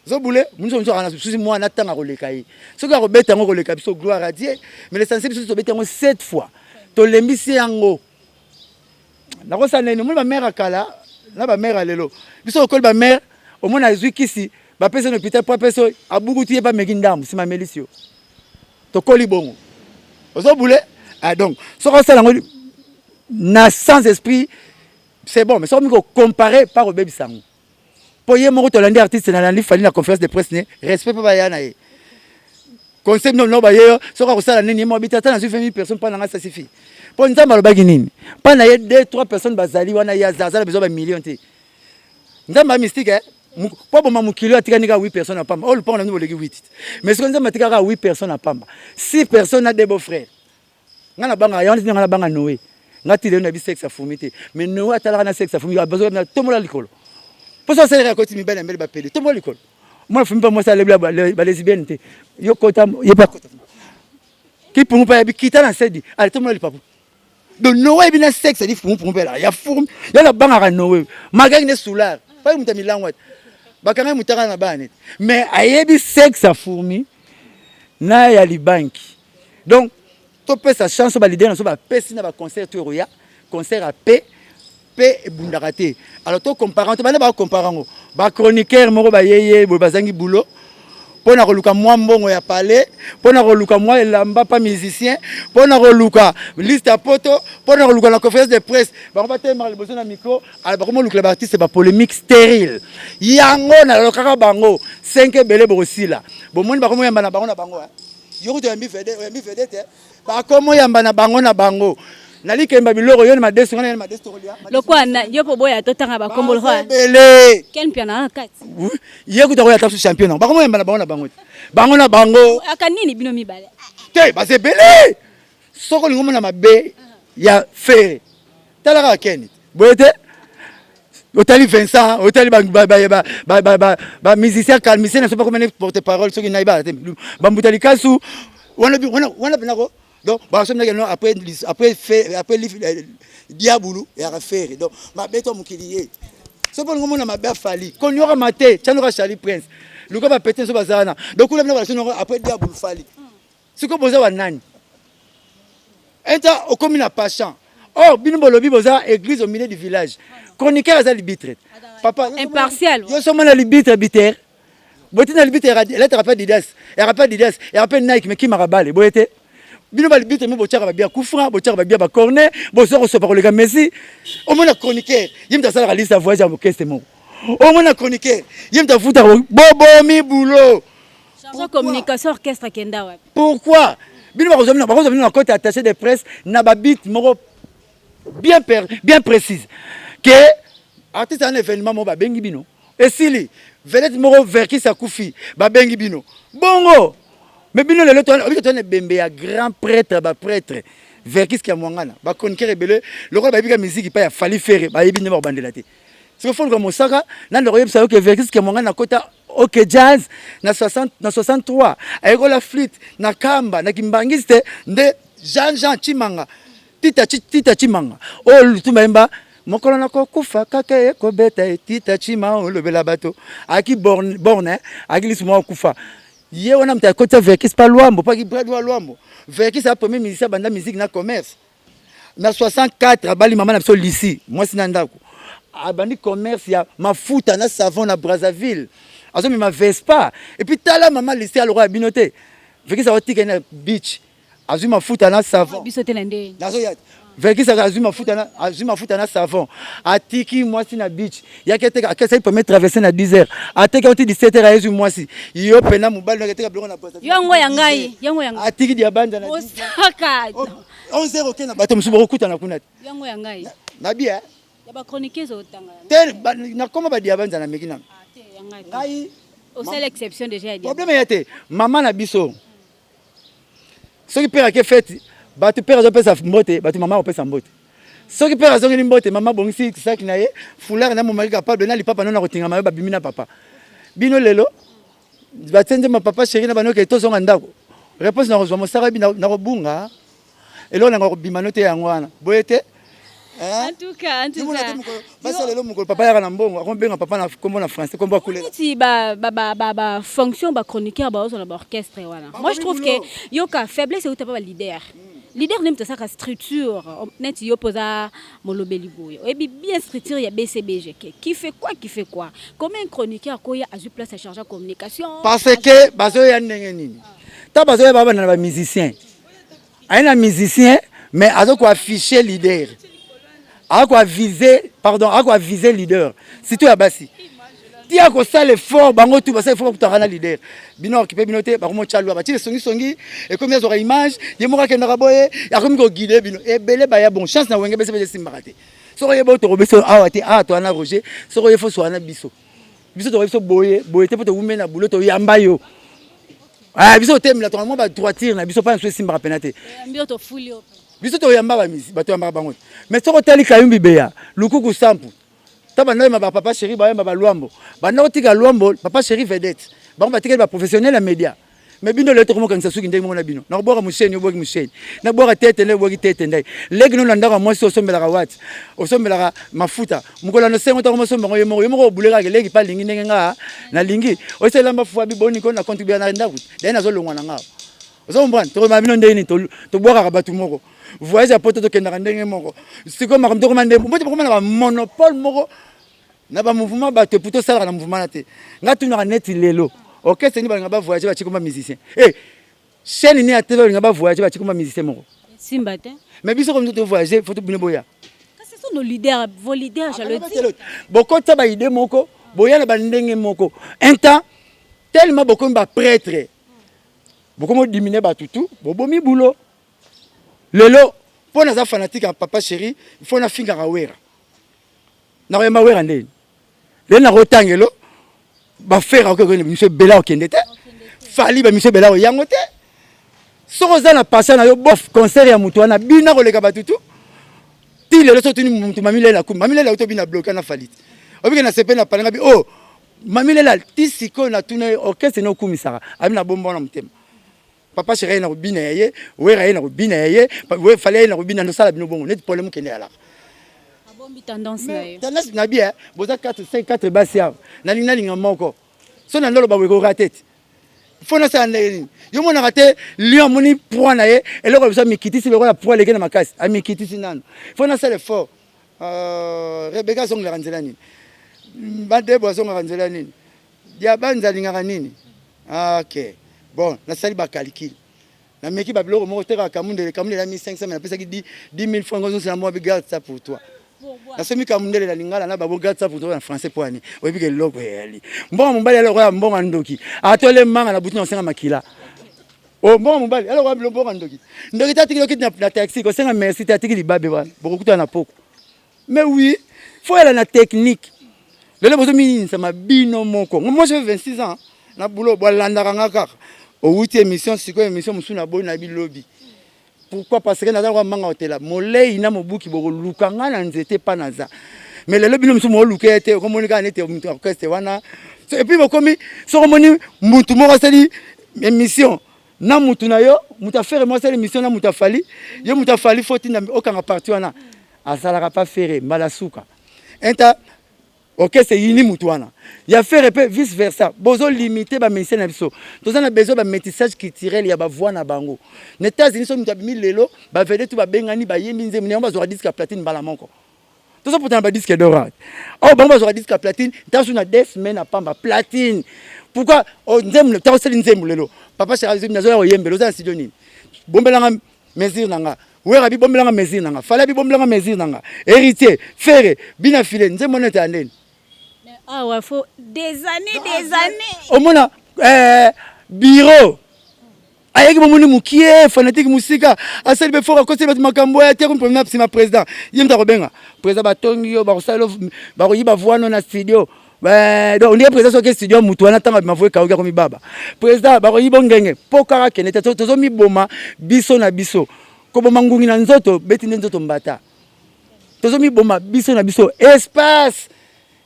Speaker 1: ozobule mosu mosu akana susi mwana ntanga koleka ye. Soki akobeta yango koleka biso, gloire à Dieu, mais l'essentiel, biso tobeti yango sept fois, tolembisi yango. Nakosala nini? Omoni bamare ya kala na bamare ya lelo. Biso okoli bamare, omoni azwi kisi, bapesi na hôpital po apesi oyo abukuti ye, bameki ndambu, nsima amelisi yo. Tokoli bongo, ozobule. Ah, donc soki osala yango na sans esprit, c'est bon, mais soki omi kocompare par obebisa yango, mpo ye moko tolandi artiste. Nalandi Fally na conférence de presse, ne respect mpe baya na ye conseil no no baye yo. Soki akosala nini, ye moko abiti ata nazwi 20 000 personnes mpa na nga, ça suffit. Mpo Nzambe alobaki nini mpa na ye? Deux, trois personnes bazali wana, ye aza na besoin bamillion te. Nzambe ya mystique, eh? Mpo boma mokili oyo, atikani kaka 8 personnes na pamba. Oyo lupango na bino boleki 8, mais soki Nzambe atikaka 8 personnes na pamba, 6 personnes na deux beaux frères. Nga na banga yango ntina, nga na banga Noé. Nga ti lelo nayebi sexe ya fourmi te, mais Noé atalaka na sexe ya fourmi, na tombola likolo. Mpo so asalaka koti mibali na mbele bapele, tombola likolo. Mwana fourmi mpe mwasi alebi balesbienne te. Yo kota, ye mpe akota kipungu mpe ayebi kita na sedi ale tombola lipapu. Donc Noé ayebi na sexe adi fungu mpe ya fourmi. Yo nabangaka Noé malgré ne soulard pai moto ya milango ate bakanga mutaka na bana nete, mais ayebi sexe ya fourmi na ya libanki. Donc topesa chance baleader na so bapesi na baconcert to ekoya concert ya paix mpe ebundaka te. Alors tocompare te, bande bacompare yango, bachroniqueur moko bayeye boye, bazangi boulot, mpo na koluka mwa mbongo ya palais, mpo na koluka mwa elamba pa musicien, mpo na koluka liste ya poto, mpo na koluka na conférence de presse bango batelemaka liboso na micro. Ala bakoma olukela baartiste bapolémique stérile. Yango nalokaka bango 5 ebele bokosila. Bomoni bakoma oyamba na bango na bango. Yo kutu oyambi vedette, bakoma oyamba na bango na bango nalikemba biloko. Yo na madesu, nga na madesu, tokolia.
Speaker 2: Lokwa na yo po boya totanga bakombo lokwa.
Speaker 1: Ebele.
Speaker 2: Ken Mpiana na kati.
Speaker 1: Ye kuta koya ata champion nango, bakoma oyamba na bango na bango te, bango na bango.
Speaker 2: Aka nini bino mibale?
Speaker 1: Te, baza ebele. Soki olingi omona mabe ya Ferre, tala kaka Ken boye te. Otali Vincent, otali bamusicien calmicien na so, bakomene porte parole soki nayebi te, bambuta likasu wana wana mpenako. Donc basominaki no après diabulu yaka Ferre. Donc mabe to mokili ye, soki olingi omona mabe afali, konyokama te, tianoka Charlie Prince, luka bapete so baza wana. Donc kuna bino balasonoko après diabulu Fally. Sikoyo boza banani? Enta okomi na pachan or bino bolobi boza église au milieu du village. Chroniqueur aza libitre, papa.
Speaker 2: Impartial.
Speaker 1: Yo so mona libitre bitere botina libitre elataka mpe Adidas, yaka mpe Adidas, yaka mpe Nike, mais kimaka bale boye te. Bino balibitre mo botiaka babia kufra, botiaka babia bacorner, boza kosopa koleka Messi. Omona chroniqueur, ye moto asalaka liste ya voyage ya orchestre moko. Omona chroniqueur, ye moto afutaka bobomi boulot.
Speaker 2: Chargé communication orchestre kenda wapi?
Speaker 1: Pourquoi bino bakozwa bino na côté attaché de presse na babit moko bien, bien précise ke artiste ana événement moko, babengi bino, esili vedette moko Verckys akufi, babengi bino bongo. Mais bino lelo obiki toana ebembe ya grand prêtre, baprêtre Verckys ya Mwangana, bachroniqueur ebele lokola bayebi ka musique pa ya Fally, Ferre, bayebi nde bakobandela te. Soki foluka mosaka nanda koyebisa yo ke Verckys ya Mwangana kota OK Jazz na 60, na 63, ayekola flûte na Kamba na kimbangisi te. Nde Jean Jean Chimanga, Tita, Tita Chimanga oyo Lutumba yemba. Mokolo nakokufa kaka ekobeta etita chima olobela bato aki borne, borne aki lisu moko akufa ye wana moto akotisa Verkis pa Luambo paki brad wa Luambo. Verkis a premier musicien banda musique na commerce na 64, abali mama na biso Lisi, mwasi na ndako, abandi commerce ya mafuta na savon na Brazzaville, azomema Vespa. Et puis tala mama Lisi alokola bino te. Verkis akotika na beach, azwi mafuta na savon.
Speaker 2: Biso te na nde.
Speaker 1: Nazoya. Verkis azwi mafuta na savon, atiki mwasi na beach, yaki ateka, akesaki premier traversée na 10 heures, ateki auti 17 heures, ayezwi mwasi. Yo pena mobali naki ateka biloko na Brazzaville.
Speaker 2: Yango ya ngai, yango ya ngai.
Speaker 1: Atiki diabanda na
Speaker 2: Osaka.
Speaker 1: 11 heures, oke na bato mosusu bokokutana kuna te.
Speaker 2: Yango ya ngai.
Speaker 1: Na bia.
Speaker 2: Ya bachroniqueuse otanga.
Speaker 1: Te, nakoma badiabanza na meki nano.
Speaker 2: Ah, te, ya ngai te.
Speaker 1: Ngai.
Speaker 2: Osala exception déjà ya dia.
Speaker 1: Problème ya te, mama na biso, soki père ake fête, bato père azopesa mbote, bato mama akopesa mbote. Soki père azongeli mbote, mama abongisi saki na ye, foulard na momaki capable na lipapa no na kotingama yo, babimi na papa. Bino lelo batie nzembo Papa Chéri na banoke, tozonga ndako, réponse na kozwa mosaka bi na kobunga eloko nanga kobima no te. Yango wana boye te.
Speaker 2: En tout cas, en tout cas.
Speaker 1: Basi lelo, mokolo papa yaka na mbongo, akobenga papa na kombo na français, kombo akulela.
Speaker 2: Neti ba fonction bachroniqueur baozwa na baorchestre wana, moi je trouve que yoka faiblesse euta pa baleader. Leader nde moto asalaka structure. Neti yo mpoza molobeli boye, oyebi bien structure ya BCBG, qui fait quoi, qui fait quoi. Comment un chroniqueur akoya azwi place ya charge ya communication?
Speaker 1: Parce que bazoya ndenge nini? Ta bazoya, babanda na bamusicien, aye na musicien, mais azokoaffiche leader, akoavise, pardon, akoavise leader, surtout ya basi. Ti akosala effort, bango tu basala effort, bakutaka na leader. Bino okipe bino te, bakomotya lwa batile songisongi, ekomi azwaka image ye moko, akendaka boye, akomi koguide bino. Ebele baya bon chance na Wenge bese bese esimbaka te. Soki oyeba oyo tokobisa awa te, awa towana Roger, soki oye fo sowana biso, biso tokoyebi biso boye boye te, mpo towumeli na bulo, toyamba yo. Ah, biso totemela, tonga mwa badroiture na biso mpa na biso esimbaka pena te.
Speaker 2: Mbio tofuli yo.
Speaker 1: Biso toyamba bamisi, bato yambaka bango te. Mais soki otali Kayumbi, Beya Lukuku, Sampu, ta banda oyemba bapapa Chéri, bayemba balwambo, banda kotika Lwambo, Papa Chéri vedette, bango batikali baprofessionnel ya média. Mais bino lelo tokomokanisa suki ndenge moko na bino, nakobwaka mosheni, obwaki mosheni, nabwaka tete nde obwaki tete ndai. Leki no na ndako ya mwasi, osombelaka wati, osombelaka mafuta, mokolo ya nosengo ntango mosomba yango ye moko, ye moko obule kaka leki mpe alingi ndenge nga nalingi oyo elamba fua biboni ko na contribuer na ndako daye nazolongwa na nga. Ozo comprendre? Tokoyeba bino ndenge nini tobwakaka bato moko, voyage ya poto tokendaka ndenge moko. Sikoyo makambo tokoma ndenge mbote, bokoma na bamonopole moko na bamouvement bato epu tosalaka na mouvement na te. Nga tunaka neti lelo orchestre nini balinga bavoyage batie koma musicien e chaîne nini ya tv balinga bavoyage batie koma musicien moko?
Speaker 2: Simba te.
Speaker 1: Mais biso komi tovoyage, faut bino boya.
Speaker 2: Kasi ce sont nos leaders, vos leaders, je le dis.
Speaker 1: Bokota baide moko, boya na bandenge moko, un temps tellement bokomi baprêtre, bokomi odimine bato tu, bobomi bulo. Lelo mpo naza fanatique ya Papa Chéri, il faut nafingaka Wera, nakoyamba Wera ndeni? Lelo nakotangelo bafere, akokende biso ebele, akokende te. Fali bamiso ebele, akoyango te. Soki oza na passion na yo, bof concert ya motu wana, bina koleka bato tu ti lelo. Soki otuni motu Mamilela, kumi Mamilela auti obina bloke na Fali te, obike na sepe na palenga bi o Mamilela ti sikoyo. Natuna ye orchestre ne okumisaka, abi na bomba wana motema. Papa Chéri aye na kobina ya ye, Wera aye na kobina ya ye, Fali aye na kobina. Ndosala bino bongo neti problème okende yalaka.
Speaker 2: Abombi tendance na ye.
Speaker 1: Tendance na bien, boza 4 5 4 basi awa, nalingi nalinga moko so na ndoloba boye koka te. Fo nasala ndenge nini? Yo monaka te, lion amoni proie na ye, eloko biso amikitisi lokola proie eleki na makasi, amikitisi nano. Fo nasala effort. Rebeka azongelaka nzela nini? Badebo azongaka nzela nini? Diabanza alingaka nini? Ah, ok, bon, nasali bacalcul, nameki babiloko moko te kaka kamundele. Kamundele ya 1500, mais napesaki 10 000 francs ozosela mwa bi garde ça pour toi. Nasomi kamundele na lingala na babo garde ça pour toi na français. Po ani oyebi ke eloko eyali mbongo mobali eloko ya mbongo ya ndoki, atole manga na butu na kosenga makila. O mbongo mobali eloko ya bilo mbongo ya ndoki, ndoki te atiki lokiti na taxi kosenga merci te, atiki libabe wana, bokokutana na poko. Mais oui, faut yala na technique. Lelo bozominisama bino moko. Moi, j'ai 26 ans na boulot, bolandaka nga kaka. Owuti émission, sikoyo émission mosusu na boyi na bilobi. Pourquoi? Parce que naza kwa manga otela molei na mobuki, bokoluka nga na nzete mpa naza. Mais lelo bino mosusu mooluka ye te, okomoni kaka neti moto orchestre wana. Et puis bokomi, soki omoni mutu moko asali émission na mutu na yo, mutu afere moko asali émission na mutu afali yo, mutu afali fo tinda okanga parti wana. Asalaka pa Ferre mbala suka. Inta orchestre eyini mutu wana ya Ferre pe vice versa. Bozo limiter ba musiciens na biso. Toza na besoin ba metissage culturel ya ba voix na bango. Na Etats-Unis soki mutu abimi lelo, ba vedette tout babengani bayembi nzembo na yango, bazwaka disque ya platine mbala moko. Tozo potana ba disque d'or awa. Oh, bango bazwaka disque ya platine ntango na 2 semaines na pamba platine. Pourquoi? Oh, nzembo ntango osali nzembo lelo, papa Chéri nazoya koyembela, oza na studio nini? Bombelanga mesure na nga. Wera bi bombelanga mesure na nga. Fally bi bombelanga mesure na nga. Héritier, Ferre, bina file nzembo nete ya ndeni.
Speaker 2: Ah ouais, faut des années, des années.
Speaker 1: Omona bureau ayaki, bomoni mokie fanatique mosika, asali mpe fort, akoseli bato makambo ya te. Komi na nsima président, ye moto akobenga président, batongi yo, bakosala, bakoyiba voix na studio. Donc ondire président soki studio mutu wana, ntango abima voix ekauki, akomi baba président, bakoyiba ngenge mpo kaka kende te. Tozomiboma biso na biso, koboma ngungi na nzoto beti nde nzoto mbata. Tozomiboma biso na biso. Espace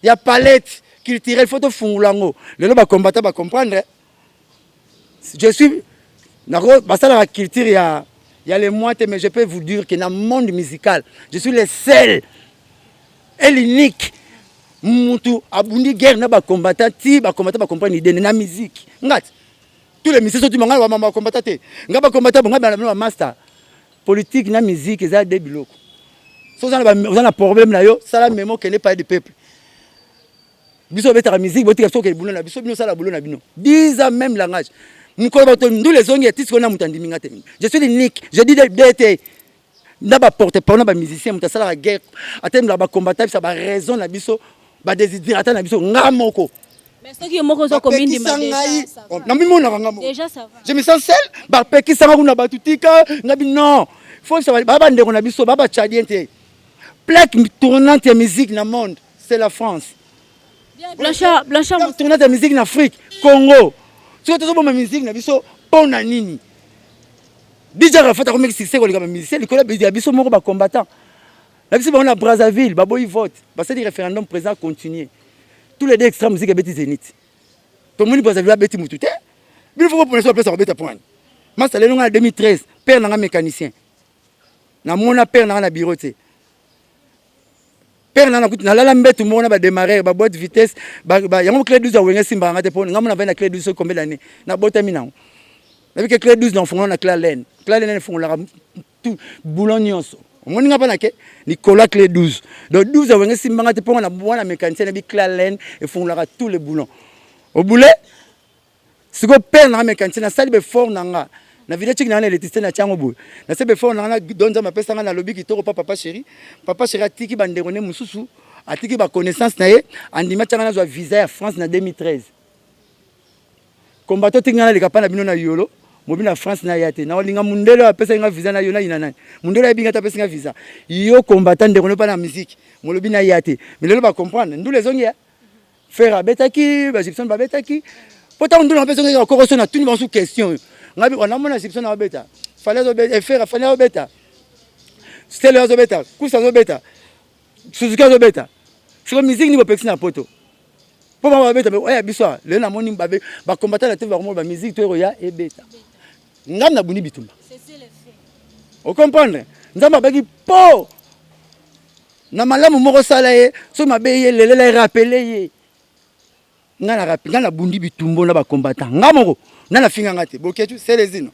Speaker 1: ya palette culturelle, faut tofungula yango. Lelo bacombattant bacomprendre, je suis basalaka culture ya le moi te, mais je peux vous dire que dans le monde musical, je suis le seul et l'unique mutu abundi guerre na bacombattant ti bacombattant bacomprendre idée na musique. Ngati tous les musiciens soki ngai bamama bacombattant te, ngai bacombattant bo ngai bana bino bamaster. Politique na musique eza de biloko. So oza na problème na yo, sala memo, okende palais du peuple. Biso obetaka musique, botika biso okende bulo na biso. Bino osala bulo na bino 10 ans, même langage. Mokolo bato ndula ezongi etisi kona moto andimi nga te. Je suis l'unique, je dis de te na baporte parole na bamusicien, moto asalaka guerre, atelemela bacombattant, bisa baraison na biso, badesiderata na biso, nga moko.
Speaker 2: Mais soki yo moko oza komindima,
Speaker 1: ngai namimonaka nga moko.
Speaker 2: Déjà ça va.
Speaker 1: Je me sens seul. Bapekisanga kuna bato, tika nga bi non, faut baa bandeko na biso, baa batchadien te. Plaque tournante ya musique na monde, c'est la France.
Speaker 2: Blanchard, Blanchard.
Speaker 1: Plaque tournante ya musique na Afrique, Congo. Soki tozoboma musique na biso, mpo na nini? DJ Rafat akomeki succès koleka bamusicien likolo ya biso moko bacombattant na biso. Bango na Brazzaville baboyi vote, basali référendum, président continue. Tous les deux extra musique ebeti Zénith. Tomoni Brazzaville abeti mutu te. Bino faut bopona so bapesa kobeta point. Masa lelo nga na 2013, père nanga mécanicien, namona père nanga na bureau te. Père nanga nakuti nalala mbetu moko na badémarreur, baboîte vitesse yango, clé 12 ya Wenge esimbaka nga te, mpo nga mona vai na clé 12 soki combien d'année nabotami nango. Nayebi ke clé 12 na ofungola na clé Allen. Clé Allen efungolaka tout boulon nyonso. Omoni nga mpa nake likolo ya clé 12, donc 12 ya Wenge esimbanga te, mpo nga na mwana mécanicien, nayebi clé Allen efungolaka tous les boulons obule. Sikoyo père nanga mécanicien, nasali baeffort na nga na video chiki nanga na électricité na tiango boye, nasali baeffort na nga don Nzambe apesa nga. Nalobi kitoko pa papa chéri. Papa chéri atiki bandeko ne mosusu, atiki baconnaissance na ye, andimi atianga nazwa visa ya France na 2013. Combattant, otiki nga naleka mpa na bino na yolo mobi na France, naya te, naolinga mundele oyo apesaki nga visa na yo, nayina nani? Mundele ayebi nga te, apesi nga visa. Yo combattant, ndeko no mpa na musique, molobi naya te. Mais lelo bacomprendre, ndula ezongi ya Ferre abetaki, baegyptien babetaki, mpo ntango ndula mpe ezongi koko so natuni bango su question oyo ngai namona Egyptien na babeta, Fally azobeta, Ferre, Fally azobeta, Stele azobeta, Kusa azobeta, Suzuki azobeta. Siko musique nini bopekisi na poto mpo bango babeta? Oya biso awa lelo namoni bacombattant na te, bakomona bamusique to ekoya ebeta. Ngai nabundi bitumba, ocomprendre? Nzambe abaki mpo na malamu moko osala ye, soki mabe ye lelela ye, rappeler ye. Ngai nabundi bitumbo na bacombattant nga moko, nga nafinga nga te. Bokecu Selezino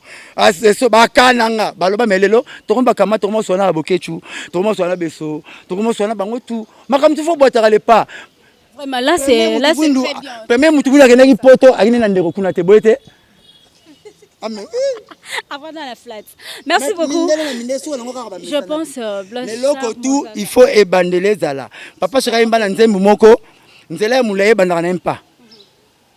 Speaker 1: so bakana nga baloba, me lelo tokomi bakama, tokomi oswana na Bokecu, tokomi oswana na beso, tokomi oswana bango tu makambo tu. Faut bwataka le pas.
Speaker 2: Vraiment, là c'est très bien.
Speaker 1: Premier mutu bino akendaki poto, akende na ndeko kuna te, boye te.
Speaker 2: Avant dans la flat. Merci beaucoup. Je pense
Speaker 1: Eloko tu il faut ebandela ezala. Papa Shaka yemba na nzembo moko, nzela ya molai ebandaka na mpa.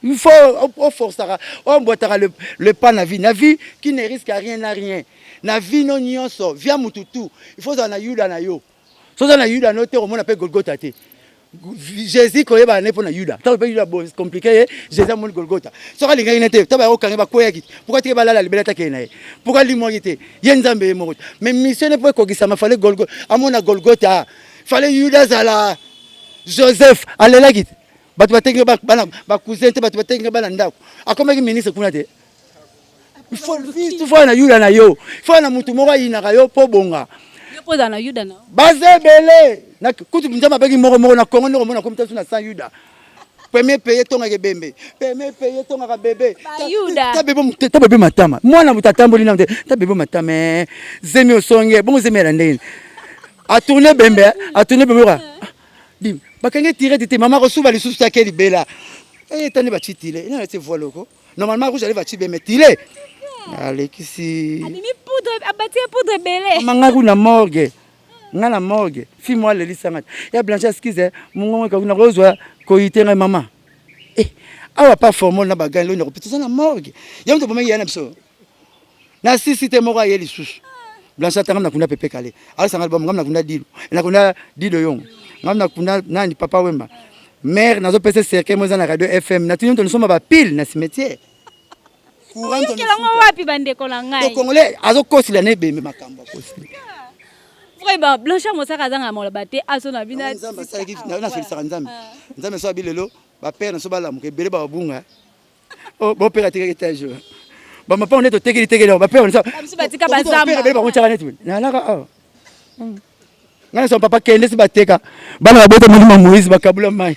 Speaker 1: Il faut oforçaka, ombwataka le pas na vie. Na vie, qui ne risque rien n'a rien. Na vie no nyonso via mutu tu, il faut ozala na yuda na yo. So oza na yuda no te, omona mpe Golgota te. Jésus koyebana ne mpo na yuda, ntango mpe yuda compliqué ye, Jésus amoni Golgota. Soki alingaki ne te, to bayokange bakweyaki te. Pourquoi tike balala libela takei na ye? Pourquoi limwaki te ye Nzambe ye moko te? Mais mission ne mpo ekokisama, fallait Golgota, amona Golgota, fallait yuda azala. Joseph alelaki te, bato batengi bana bacousin te, bato batengi bana ndako, akomaki ministre kuna te. Il faut na yuda na yo, il faut na mutu moko ayinaka yo mpo bonga.
Speaker 2: mpo ozala na Yuda na
Speaker 1: baza ebele. Kutu Nzambe abeki moko moko na Congo, ndenge omona komi tasu na 100 Yuda. Premier pays etongaka ebembe, premier pays etongaka bebe.
Speaker 2: Bayuda.
Speaker 1: Ta bebe, ta bebe matama, mwana moto atamboli nano te, ta bebe matama, eh. Zemi osonge bongo, zemi ala ndenge atourne bembe, atourne bembe oka di bakangi tirete te, mama kosuba lisusu te, ake libela. Tani batie tile ina ti voile oko normalement rouge ale batie bembe tile alekisi.
Speaker 2: Abimi poudre, abatie poudre ebele.
Speaker 1: Mama, ngai kuna morgue, ngai na morgue, fille moko alelisanga ya Blanche, excuse, mongongo ekaku, nakozwa koyi te. Ngai mama, eh, awa pa formol na bagani loni nakopesa, toza na morgue ya moto bomeki ya na biso na sisi te. Moko aye lisusu, Blanche atanga nakunda Pepe Kale, alisanga album. Ngam nakunda Dilu, nakunda Dido Yongo, ngam nakunda nani, Papa Wemba. Mare nazopesa cercueil mo eza na radio FM, natuni moto nosomba bapile na cimetière.
Speaker 2: Courant. Oyokelango wapi, bandeko na ngai?
Speaker 1: Congolais azokosila na ebembe, makambo akosila.
Speaker 2: Vraiment, Blanchard Mosaka azanga maloba te, azo na bino.
Speaker 1: Nzambe asalaki, nasolisaka Nzambe. Nzambe so abi lelo bapere na so balamuka ebele, babunga bopere atekaki etage oyo, bamapango nde totekeli tekeli yango, bapere.
Speaker 2: Biso batika bazamba.
Speaker 1: Ebele bango tiaka neti nalaka awa. Ngai so papa kende si bateka bana babota molimo Moïse, bakabula mai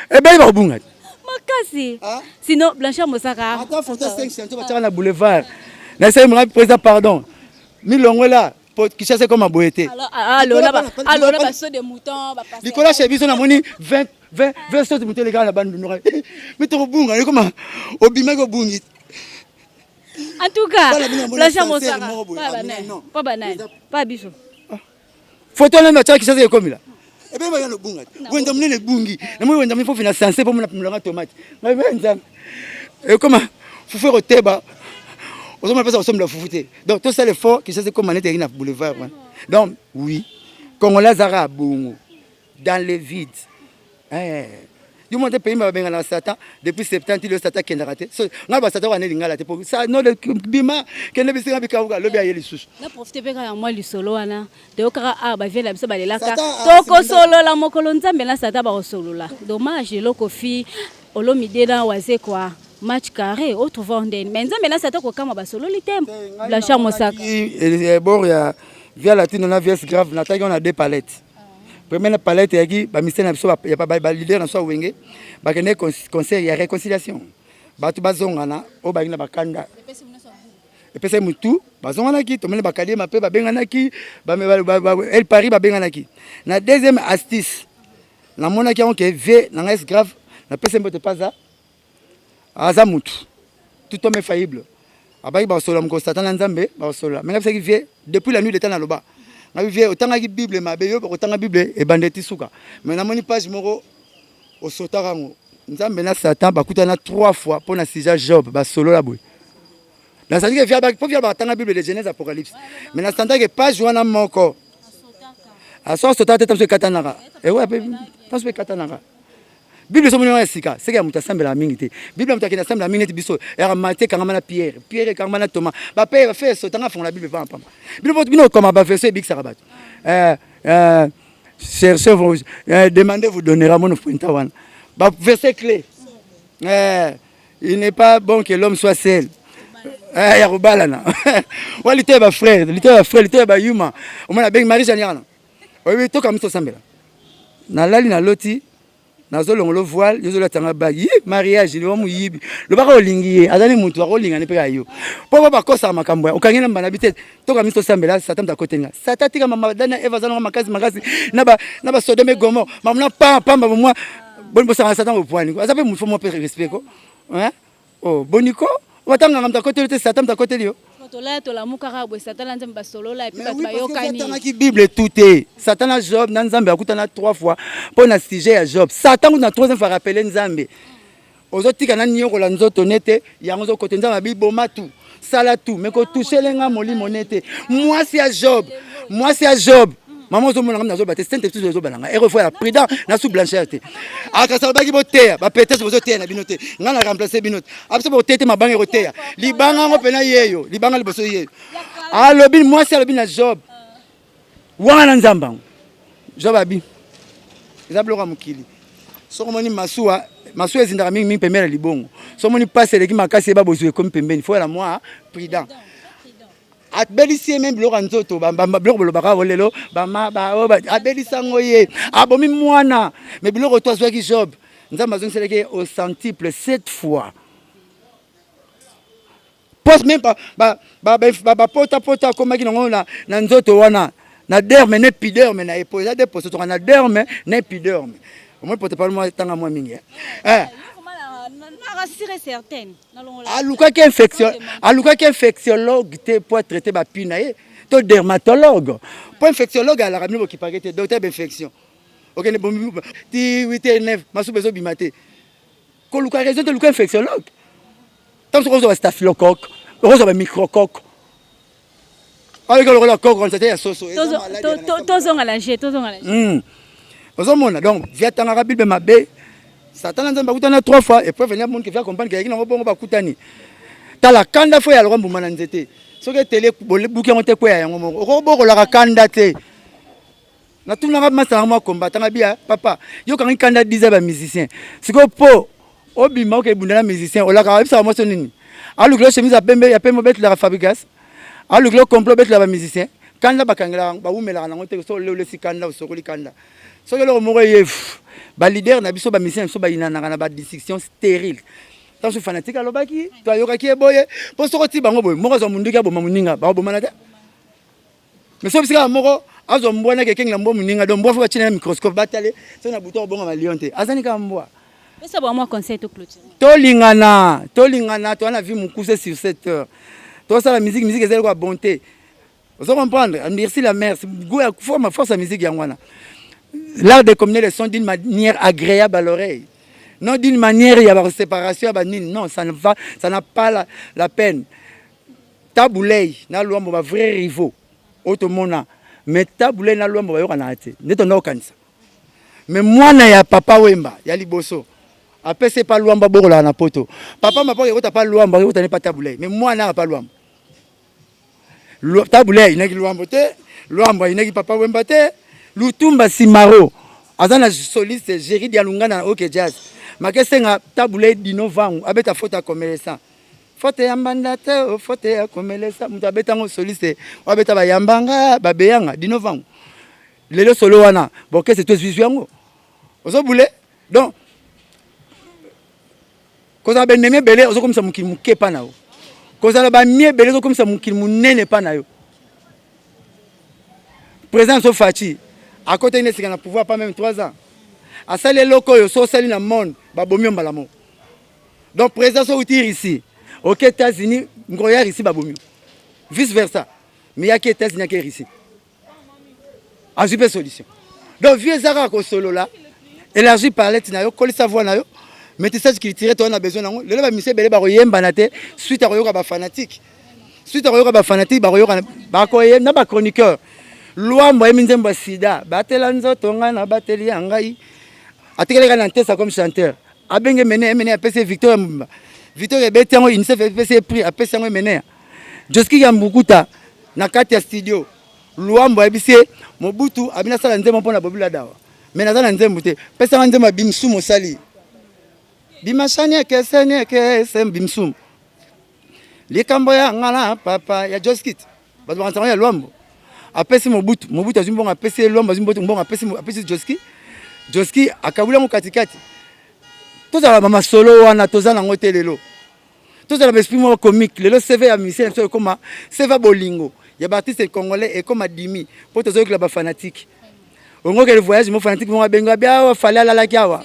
Speaker 1: ebele, bakobunga.
Speaker 2: Makasi. Sinon, Blanchard Mosaka.
Speaker 1: Ata photo 5 cm batiaka na boulevard, nasali monga président, pardon, milongola po Kinshasa ekoma boye te.
Speaker 2: Alona basaut de mouton.
Speaker 1: Likolo ya biso namoni 20 20 20 saut de mouton elekaka na Bandundu, mi tokobunga, ekoma obimaki, obungi.
Speaker 2: En tout cas, Blanchard Mosaka, pa banani, pa biso.
Speaker 1: Photo nani batiaka Kinshasa ekomila ebe baya lobunga te, wenza monene ebungi, namoni wenza monene fofi na sanse mpo mona mulanga tomate. Ngai me Nzambe, ekoma fufu ekoteba, ozomona mpesa kosombela fufu te. Donc tosala effort, Kinshasa ekoma neti eyaki na boulevard wana. Donc oui, Congolais azalaka bongo dans le vide. Yo mona te, pays babenganaka Satan depuis 70 ti lelo, Satan akendaka te. So ngai basatan wana elingala te, po no bima kende bisinga bikauka, lobi aye lisusu.
Speaker 2: Na profite mpe kaka mwa lisolo wana, toyokaka awa bavieux na biso balelaka, tokosolola mokolo Nzambe na Satan bakosolola. Dommage, eloko fi Olomide na Wazekwa, match carré otrouva ndeni, mais Nzambe na Satan kokamwa, basololi te, Blanchard Mosaka.
Speaker 1: Bord ya Via Latino na Vies Grave, nataki wana deux palettes. Première palette eyaki bamystère na biso, baleader na biso ya Wenge bakende concert ya réconciliation, bato bazongana oyo balingi na bakanda epesaki motu, bazonganaki. Tomoni bakaliema mpe babenganaki El Paris, babenganaki. Na deuxième astuce, namonaki yango ke v na ngai grave, napesi mbote mpe aza mutu, tout homme est faillible. Abaki bakosolola mokolo Satan na Nzambe bakosolola. Me nabisaki vie depuis la nuit de temps, naloba ngabi vie otangaki Bible mabe, yo bakotanga Bible ebanda eti suka, mais namoni page moko osotaka yango, Nzambe na Satan bakutana trois fois mpo na sujet Job, basolola boye. Nasantaki ke via po via bakatanga Bible de Genèse Apocalypse, mais nasantaki page wana moko aso asotaka te, tamoso ekatanaka, ewe tamoso mpe ekatanaka. Bible ezomoni wana ya sika, seke ya moto asambelaka mingi te. Bible ya moto akende asambelaka mingi neti biso yaka Matie ekangama na Pierre, Pierre ekangama na Thomas, bapere bafe esotanga afongola Bible pamba pamba. Bino bino okoma baversion ebikisaka bato. Cherchez, vous demandez, vous donnera, mono pointa wana baverset clé. Il n'est pas bon que l'homme soit seul, ya kobalana wa lito ya bafrère, lito ya bafrère, lito ya bayuma. Omona abengi Marie Jeanne wana, oyebi toka miso osambela, nalali naloti nazolongola voile, yo ozolatanga bague ye mariage liwa moyibi, lobaka olingi ye, azali motu akolingani mpe kaka yo mpo po bakosaka makambo ya okangi na mbana bi te. Toka miso osambela, Satan moto akotenga. Satan tika mama Dana Eva aza nanga makasi makasi na basodome Gomore, makambo na pamba bomwa boni bosanga Satan bopwani, aza mpe motu, fo mwa mpe respect ko. Oh, boniko watangaka moto akoteli te, Satan moto akoteli yo.
Speaker 2: Tolaya tolamukaka boye, Satan na Nzambe basolola, et puis bato bayokani.
Speaker 1: Atangaki Bible tout te. Satan na Job na Nzambe akutana trois fois mpo na sujet ya Job. Satan kutu na troisième fois rappele Nzambe, ozotika na niokola nzoto nete yango ozokote. Nzambe abi boma tu, sala tu, me kotouchelenga molimo nete mwasi ya Job, mwasi ya Job. Mama, ozomona ngam nazoba te, saint esprit ozobala ngai ere fois ya prudent na su Blanchard te. Akasi alobaki boteya bapetes, bozoteya na bino te, ngai na remplace bino te. Abiso boteya te, mabanga ekoteya libanga yango mpena yeyo libanga liboso yeyo. Alobi mwasi, alobi na Job wana Nzambe yango. Job abi eza biloko ya mokili. Soki omoni masuwa, masuwa ezindaka mingimingi pembeni ya libongo. Soki omoni mpasi eleki makasi, yeba bozwi ekomi pembeni, fo yala mwa prudent. Abelisi ye même biloko ya nzoto, biloko bolobaka awa lelo, abelisi yango ye, abomi mwana. Mais biloko to azwaki Job, Nzambe azongiselaki ye au centuple sept fois. Poste même bapotapota akomaki nango na nzoto wana, na derme na épiderme na ye, po eza de poso toka na derme na épiderme. Omoi poto palo mwa tanga mwa mingi, eh. Alukaki infection, alukaki infectiologue te po atraite bapi na ye, to dermatologue, po infectiologue alaka bino bokipaki te. Docteur bainfection, okende ti 8 h 9, masuba ezobima te, koluka raison te, luka infectiologue. Ntango soki ozwa bastaphylocoque, okozwa bamicrocoque, ayoki lokola coque nzete ya soso.
Speaker 2: Tozonga na je, tozonga na
Speaker 1: je. Ozomona, donc vi atangaka Bible mabe. Satan na Nzambe bakutana trois fois. Épreuve enia monike, via comprendre keyaki nango bongo. Bakutani, tala kanda fo ya lokwa mbuma na nzete. Soki etele, buki yango te, kweya yango moko. Okobokolaka kanda te. Natunaka masalaka mwa kombatanga bia papa, yokangi kanda 10 ya bamusicien. Sikoyo mpo obima, oke ebunda na musicien, olaka oyebisaka mwasi nini? Alukila chemise ya pembe, ya pembe, obetelaka Fabregas. Alukila complot, obetelaka bamusicien. Kanda bakangelaka, bawumelaka nango te. So olesi kanda, osokoli kanda, soki eloko moko eye, baleader na biso, bamusicien na biso bayinanaka na badiscussion stérile. Ntango so fanatique alobaki to ayokaki ye boye, mpo soki oti bango boye, moko azwa munduki, aboma moninga, bakobomana te. Mais soki bisika moko azwa mbwa nake ekengela mbwa moninga, donc mbwa fo batina na microscope, batale soki na butu akobonga malion te, azani kaka mbwa.
Speaker 2: Pesa ba mwa conseil to clôture.
Speaker 1: Tolingana, tolingana, toza na vie mokuse sur 7 heures. Tosala musique, musique ezali kwa bonté, ozo comprendre? Endurcir la mer, goût force ya musique yango wana, l'art de combiner les sons d'une manière agréable à l'oreille, non d'une manière ya baséparation ya banini. Non, ça ne va, ça n'a pas la peine. Tabu Ley na Lwambo, ba vrai rivaux oyo tomona, mais Tabu Ley na Lwambo bayokanaka te nde tonda kokanisa. Mais mwana ya Papa Wemba ya liboso apesi epa Lwambo, abokolaka na Poto. Papa mapa ekota pa Lwambo, akekota ne pa Tabu Ley, mais mwana aka pa Lwambo. Tabu Ley ayinaki Lwambo te, Lwambo ayinaki Papa Wemba te. Lutumba Simaro aza na soliste Géri Dialungana na OK Jazz. Makesenga Tabu Ley Dino Vangu abeta faute ya komelesa, faute ya mbanda te, o faute ya komelesa. Moto abetango soliste oyo abeta bayambanga babeyanga Dino Vangu. Lelo solo wana bokese to ezwizwi yango ozobule. Donc kozala baennemi ebele ozokomisa mokili moke epa na yo, kozala bami ebele ozokomisa mokili monene epa na yo. Président so Fatshi akotaki na esika na pouvoir pas même 3 ans, asali eloko oyo so osali na monde, babomi yo mbala moko. Donc président so outi Russie, oke États-Unis, ngoro ya Russie babomi yo, vice versa. Mais yaki États-Unis, ake Russie, azwi mpe solution. Donc vie eza kaka kosolola, élargi palette na yo, kolisa voix na yo. Métissage culturel, toza na besoin nango. Lelo bamisi ebele bakoyembana te suite ya koyoka bafanatique, suite ya koyoka bafanatique, bakoyoka bakoyemba na bachroniqueur. Lwambo ayembi nzembo ya sida, batela nzoto, ngai na bateli ya ngai, atikali kaka na ntesa comme chanteur. Abenge Emene, Emene apesi ye Victoire mobimba. Victoire ebeti yango, UNICEF epesi ye prix, apesi yango Emene. Joski ya Mbukuta na kati ya studio, Lwambo ayebisi ye Mobutu abina asala nzembo mpona Bobi Ladawa, mais naza na nzembo te, pesanga nzembo ya Bimsumu. Osali bimashani ekeseni ekese bimsumu, likambo ya nga na papa ya Joskit, bato bakanisa ya Lwambo. Apesi Mobutu, Mobutu azwi mbongo, apesi ye Lwambo, azwi mbongo, apesi Joski, Joski akabuli yango katikati. Tozala bamasolo wana, toza nango te lelo. Tozala baesprit moko comique. Lelo CV ya musicien na biso ekoma CV ya bolingo ya baartiste congolais, ekoma dimi mpo tozoyokela bafanatike. Ongokele voyage mo fanatique moko abengi abi awa, Fally alalaki awa,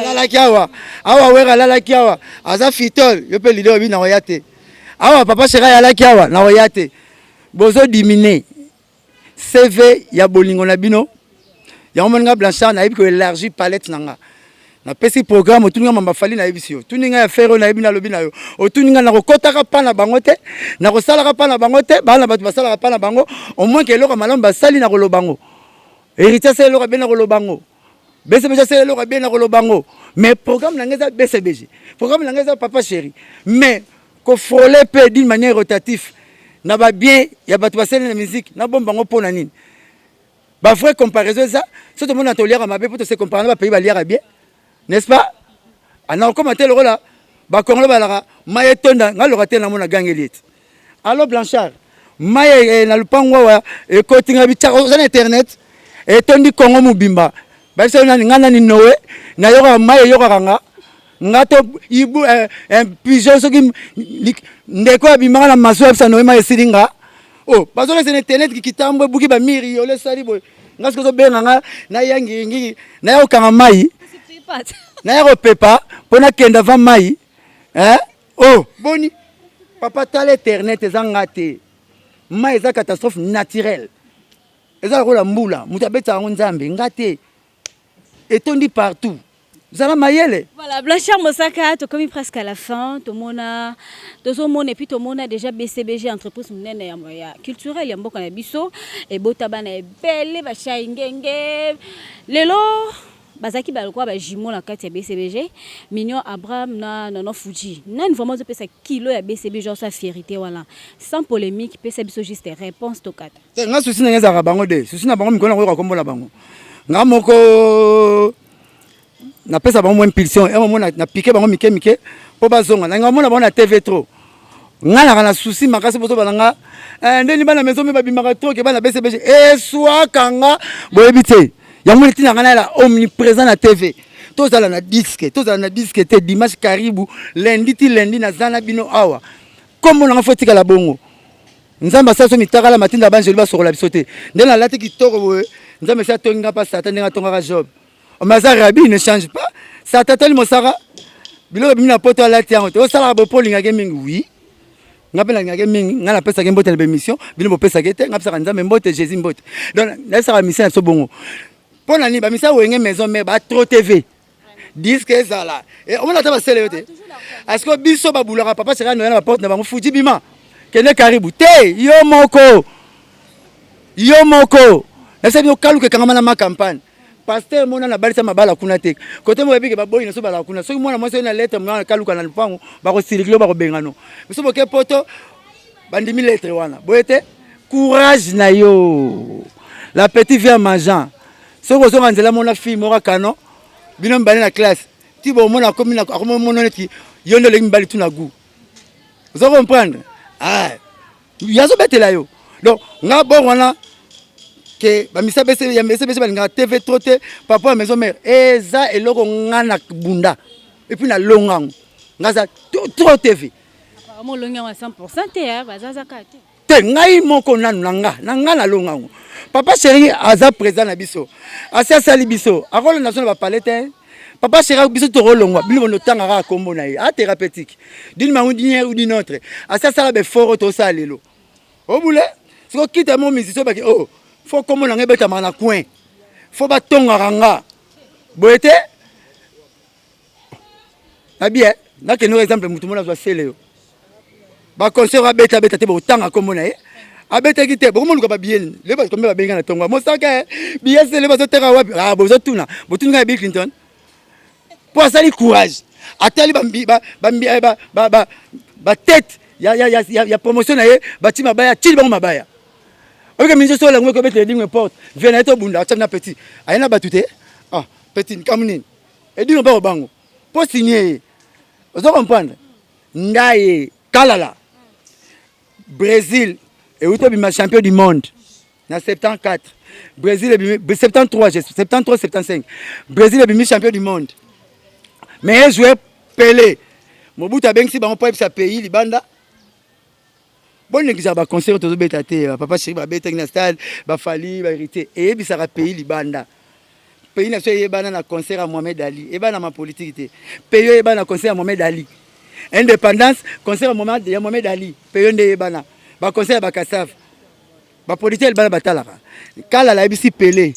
Speaker 1: alalaki awa, awa Wera alalaki awa, aza fitol. Yo mpe leader obi nakoya te awa, papa Shera ayalaki awa, nakoya te. Bozodimine CV ya bolingo na bino yango. Moninga Blanchard, nayebi koélargir palette na nga. Napesi programme. Otuni nga mamba Fally, nayebisi yo. Otuni nga ya Ferre oyo nayebi, nalobi na yo. Otuni nga, nakokɔtaka mpa na bango te, nakosalaka mpa na bango te. Bana bato basalaka mpa na bango, au moins ke eloko malamu basali, nakoloba ngo. Héritier asala eloko abe, nakoloba ngo. BCBG asala eloko abe, nakoloba ngo. Mais programme na ngai eza BCBG, programme na ngai eza Papa Chéri. Mais kofrôler mpe d'une manière rotatif na babien ya bato basali na musique, nabomba bango mpo na nini? Bavrai comparaison eza so tomona toliaka mabe mpo tose compare na bapays baliaka bien, n'est-ce pas? Ana okóma te lokola bakongolo balaka mai etonda. Ngai loka te, namona gangeli ete. Allo Blanchard, mai eh, na lupango awa ekoti nga bitya oza na internet etondi Congo mobimba. Bayebisa yo nani nga nani Noe nayokaka mai eyokaka nga nga to ibu eh, eh, pigeon soki ndeko abimaka na masuwa ayebisa Noe mai esili nga oh bazolesa na internet kitambo ebuki bamiri yolo esali boye nga soki ozobenga nga naya ngiringiri naya kokanga mai naya kopepa mpo nakenda va mai eh? Oh boni papa tala internet eza nga te mai eza catastrophe naturelle eza lokola mbula moto abetaka yango nzambe nga te etondi partout zala mayele.
Speaker 2: Voilà, Blanchard Mosaka, tokomi presque à la fin, tomona tozomona et puis tomona déjà BCBG entreprise monene ya, ya culturelle ya mboka na biso ebota bana ebele bashai ngenge lelo bazalaki ba lokola ba jumeaux na kati ya BCBG Mignon Abraham na Nono Fuji nani vraiment ozopesa kilo ya BCBG osa fierté wana sans polémique pesa biso juste réponse tokata.
Speaker 1: Te nga souci na nga ezalaka bango de souci na bango mikolo nakoyoka kombo na bango nga moko napesa bango mwa impulsion ya momo na pique bango mike mike mpo bazonga na nga mona bango na TV trop nga naka na souci makasi bozoba na nga eh, ndeni bana maison me babimaka trop ke bana BCBG eswaka nga boyebi te yango ntina nga nayala omniprésent na TV tozala na disque tozala na disque te dimanche karibu lundi ti lundi naza na bino awa kombo na nga fo etikala bongo Nzambe asala biso mitakala matinda banjelu basokola biso te nde nalati kitoko boye Nzambe esi atongi nga mpa satan ndenge atongaka Job mais aza rabi ne change pas satan tali mosaka biloko ebimi na poto alati yango te osalaka bopo olingaki mingi oui nga mpe nalingaki mingi nga napesaki mbote na baémission bino bopesaki te nga pesaka nzambe mbote jésus mbote donc nayebisaka mission na biso bongo mpo na nini bamisa wenge maison mare ba trop tv disque ezala eh, omona ata basele yo te aske biso babulaka papa seka noya na baporte na bango fuji bima kende karibu te yo moko yo moko nasa bino kaluka ekangama na ma campagne pasteur mona nabalisa mabala kuna te kote moko ebike baboyi na so balaka kuna soki mwana mwasi oyo na lettre mwana kaluka na lupango bakosilikilo bakobengano biso boke poto bandimi lettre wana boye te courage na yo la petite vie mangeant soki ozonga nzela mona fille moko canon bino mibale na classe ti bomona akomi akomona neti yo nde oleki mibali tu na gout oza comprendre ah yazobetela yo donc nga bor wana ke bamisa bese ya bese bese balingaka tv trop te papa ya maison mère eza eloko nga na bunda et puis na longa yango nga aza trop tv
Speaker 2: apparemment olongi yango à 100% te bazazaka te
Speaker 1: te ngai moko nanu na nga na nga nalonga yango papa chéri aza président na biso asi asali biso akolonda biso na bapale te papa chéri biso tokolongwa bino bondo tanga kaka kombo na ye a thérapeutique d'une manière ou d'une autre asi asala befort oyo tosala lelo obule siko kita mo musicien baki oh fo kombo na ngai ebetamaka na coin fo batongaka nga boye te na bien nakende oyo exemple motu mona azwa sele yo baconcert abeta abeta te bokotanga nkombo na ye abetaki te bokomoluka babiye le bato kombe babenga na ntongo mosaka biye sele bazoteka wapi ah, bozotuna botuni ngai bill clinton mpo asali courage atali batete ya promotion na ye bati mabaya atili bango mabaya oyoka mingi soki olango ekobetela edingo porte vie na ye tobunda atya na petit aye na bato te ah petit nkamu nini edino mpe kobango mpo signe ye ozo comprendre ndaye kalala brésil euti obima champion du monde na 74 brésil ebimi 73 73 75 brésil ebimi champion du monde mais ejoueur pele mobutu abengisi bango mpo ayebisa pays libanda Bolekisaka ba concert tozo beta te ba papa chéri ba betaki na stade ba Fally ba héritier eyebisaka pays libanda pays na biso eyebana na concert ya Mohamed Ali eyebana na ma politique te pays eyebana na concert ya Mohamed Ali indépendance concert ya Mohamed ya Mohamed Ali pays nde eyebana ba concert ya ba Kassav ba politique libanda batalaka kala la yebisi Pelé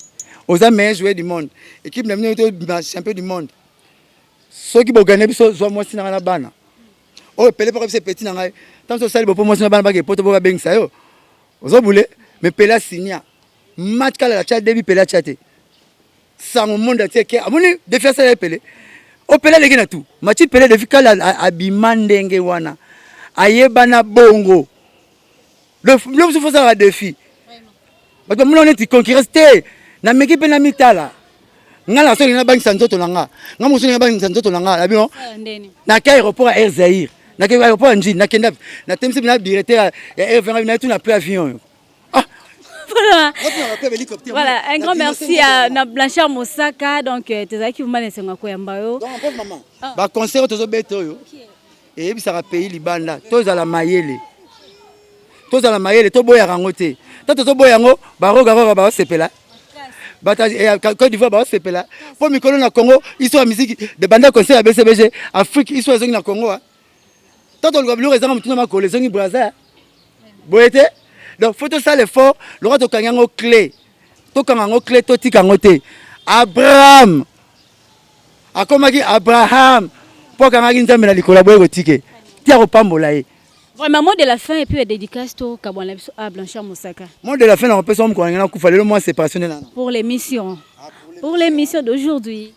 Speaker 1: oza meilleur joueur du monde équipe na bino to champion du monde soki bogane biso zwa mwasi na nga na bana oyo pele poko biso petit na ngai ntango osali bopo mwasi na bana bake poto bo babengisa yo ozobule mais pele asinia match kala atya debi pele atya te sango monde atie ke amoni defi asala ye pele o pele aleki na tout machi pele defi kala abima ndenge wana ayebana bongo Le mosusu fosalaka defi bato bamona neti concurrence te nameki mpe namitala nga na soki nabangisa nzoto na nga nga mosusu nabangisa nzoto na nga na bino nake aéroport ya air zaire. Nakende aéroport ya Ndjili, nakenda natemisi na directeur ya Air Vanga na tuna prix avion oyo. Ah
Speaker 2: Voilà. Voilà, un grand merci à na Blanchard Mosaka donc euh, tozalaki vraiment na esengo ya koyamba yo.
Speaker 1: Donc pauvre maman. Ah. Ba concert tozo beta oyo. Eyebisaka pays libanda tozala mayele. Tozala mayele toboyaka yango te. Tango tozoboya yango ba roga roga ba sepela. Bato ya Côte d'Ivoire ba sepela. Po mikolo na Congo histoire ya musique de banda concert ya BCBG Afrique histoire ezongi na Congo. Hein. Tango toluka biloko ezanga motuna makolo ezongi Brazza. Boye te? Donc faut tosala effort lokola tokangi yango clé. Tokanga yango clé totika yango te. Abraham akomaki Abraham mpo akangaki Nzambe na likolo aboye kotike ti akopambola ye.
Speaker 2: Vraiment mot de la fin et puis ya dédicace to kabwana biso a Blanchard Mosaka.
Speaker 1: Mot de la fin nakopesa mokolo na ngai nakufa lelo mwa séparation nde nana.
Speaker 2: Pour l'émission. Pour l'émission d'aujourd'hui.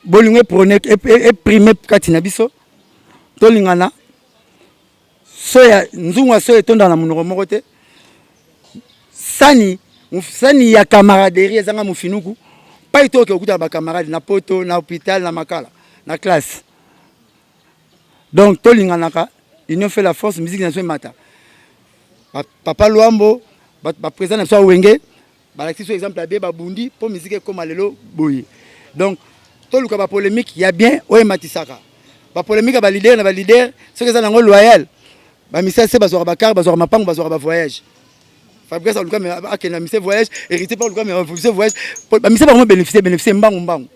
Speaker 1: Bolingo eprone eprime kati na biso tolingana soya nzungu ya soya etondaka na monoko moko te sani sani ya camaraderie ezanga mofinuku pai to oke okutana bacamarade na poto na hôpital na makala na classe donc tolinganaka union fait la force musique na biso emata papa Luambo baprésident na biso ya wenge balakisi biso exemple ya bien babundi mpo musique ekóma lelo boye donc toluka bapolémique ya bien oyo ematisaka bapolémique ya baleader na baleader soki eza nango loyal bamisa se bazwaka bacar bazwaka mapango bazwaka bavoyage Fabrice aluka me akende na mise voyage héritier mpe aluka me mise voyage bamise bango bénéficier bénéficier mbangu mbangu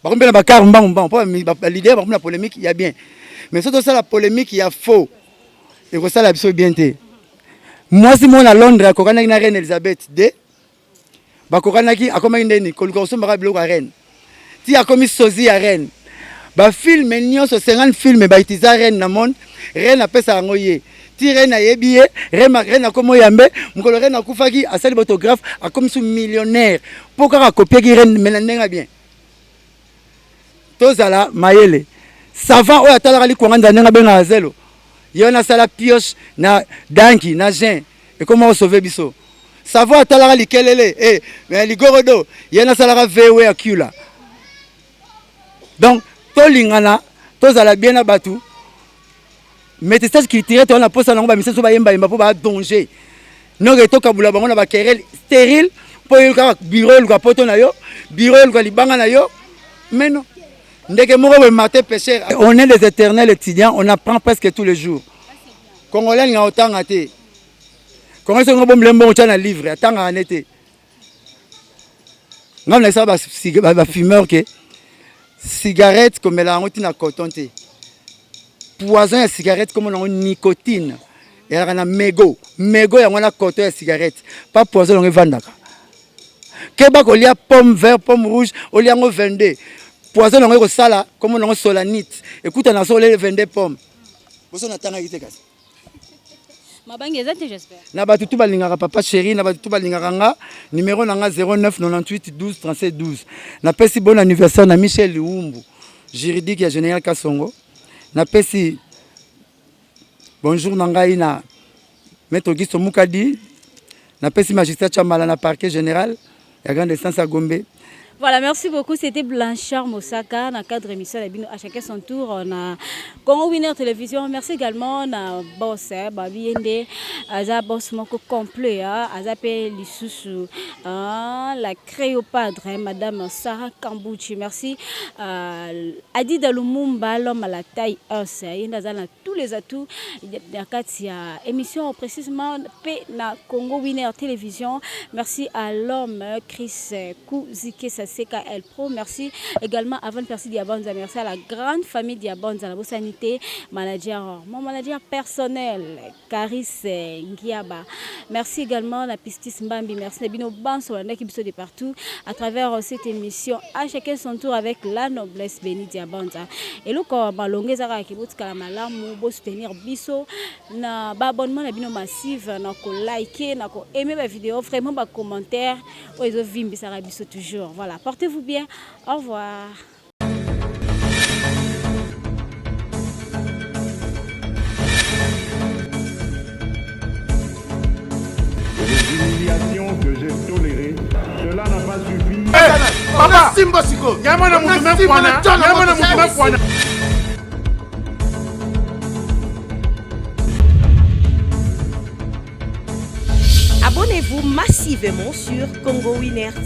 Speaker 1: bakomi mpe na bacar mbangu mbangu mpo baleader bakomi na polémique ya bien mais soki tosala polémique ya faux ekosala biso bien te mwasi moko na Londres akokanaki na reine Elizabeth de bakokanaki akomaki ndeni koluka kosombaka biloko ya reine ti akomi sozi ya reine bafilme nyonso 50 filme bautiza reine na monde reine apesa yango ye ti reine ayebi ye reine akomi oyambe mokolo reine akufaki asali bautographe akomi su millionnaire mpo kaka akopiaki reine me na ndenge ya bien Tozala mayele. Savant oyo atalaka likwanga nzala ndenge abengaka zelo. Ye wana asala pioche na danki na jeun ekoma ko sauver biso. Savant atalaka likelele eh mais ligorodo ye wana asalaka VW ya cula. Donc tolingana tozala bien na batu. Métissage culturel toza na posa nango ba misusu bayemba yemba po ba danger. Noke tokabula bango na ba querelle stérile po yo kaka bureau eluka poto na yo, bureau eluka libanga na yo. Mais non. Ndeke moko boye Martin Pêcheur, on est des éternels étudiants, on apprend presque tous les jours. Congolais alinga kotanga te. Congolais soki obombele mbongo tya na livre, atangaka ne te. Ngai nayebisaka ba fumeur ke cigarette komela yango ntina coton te. Poison ya cigarette komona yango nicotine ezalaka na mego mego yango wana coton ya cigarette pa poison yango evandaka. Keba kolia pomme vert pomme rouge olia yango 22 poison yango ekosala komona yango solanite ekutana so olie 22 pomme boso natangaki te kasi
Speaker 2: Mabangi eza te j'espère.
Speaker 1: Na bato tout balingaka papa chéri na bato tout balingaka nga numéro na nga 09 98 12 37 12 napesi bon anniversaire na Michel Liwumbu juridique ya général Kasongo napesi bonjour na ngai na maître Auguste Mukadi napesi magistrat Chamala na parquet général ya grande instance ya Gombe.
Speaker 2: Voilà, merci beaucoup. C'était Blanchard Mosaka dans le cadre émission la bino à chacun son tour on a Congo Winner Télévision. Merci également na boss hein, Babi Yende, aza boss moko complet hein, aza pe lisusu hein, la Créopadre hein, madame Sarah Kambuchi. Merci euh, Adida Lumumba l'homme à la taille os hein, yende aza na tous les atouts na kati ya émission précisément pe na Congo Winner Télévision. Merci à l'homme Chris Kuzikesa CKL Pro. Merci également à Van Percy Diabanza. Merci à la grande famille Diabanza, la Bossanité, manager, mon manager personnel, Caris Ngiaba. Merci également à la Pistis Mbambi. Merci à Bino Banso, biso de partout à travers cette émission. À chacun son tour avec la noblesse bénie Diabanza. Eloko malonga ezaka kibotikala malamu bo soutenir biso na ba abonnement na bino massive na ko liker na ko aimer ba vidéo vraiment ba commentaire oyo ezovimbisaka biso toujours. Voilà, portez-vous bien. Au revoir.
Speaker 4: Les humiliations que j'ai tolérées, cela n'a pas suffi.
Speaker 5: Papa, Simba siko. Nyama na mutu mekwana. Nyama na mutu mekwana.
Speaker 3: Abonnez-vous massivement sur Congo Winner.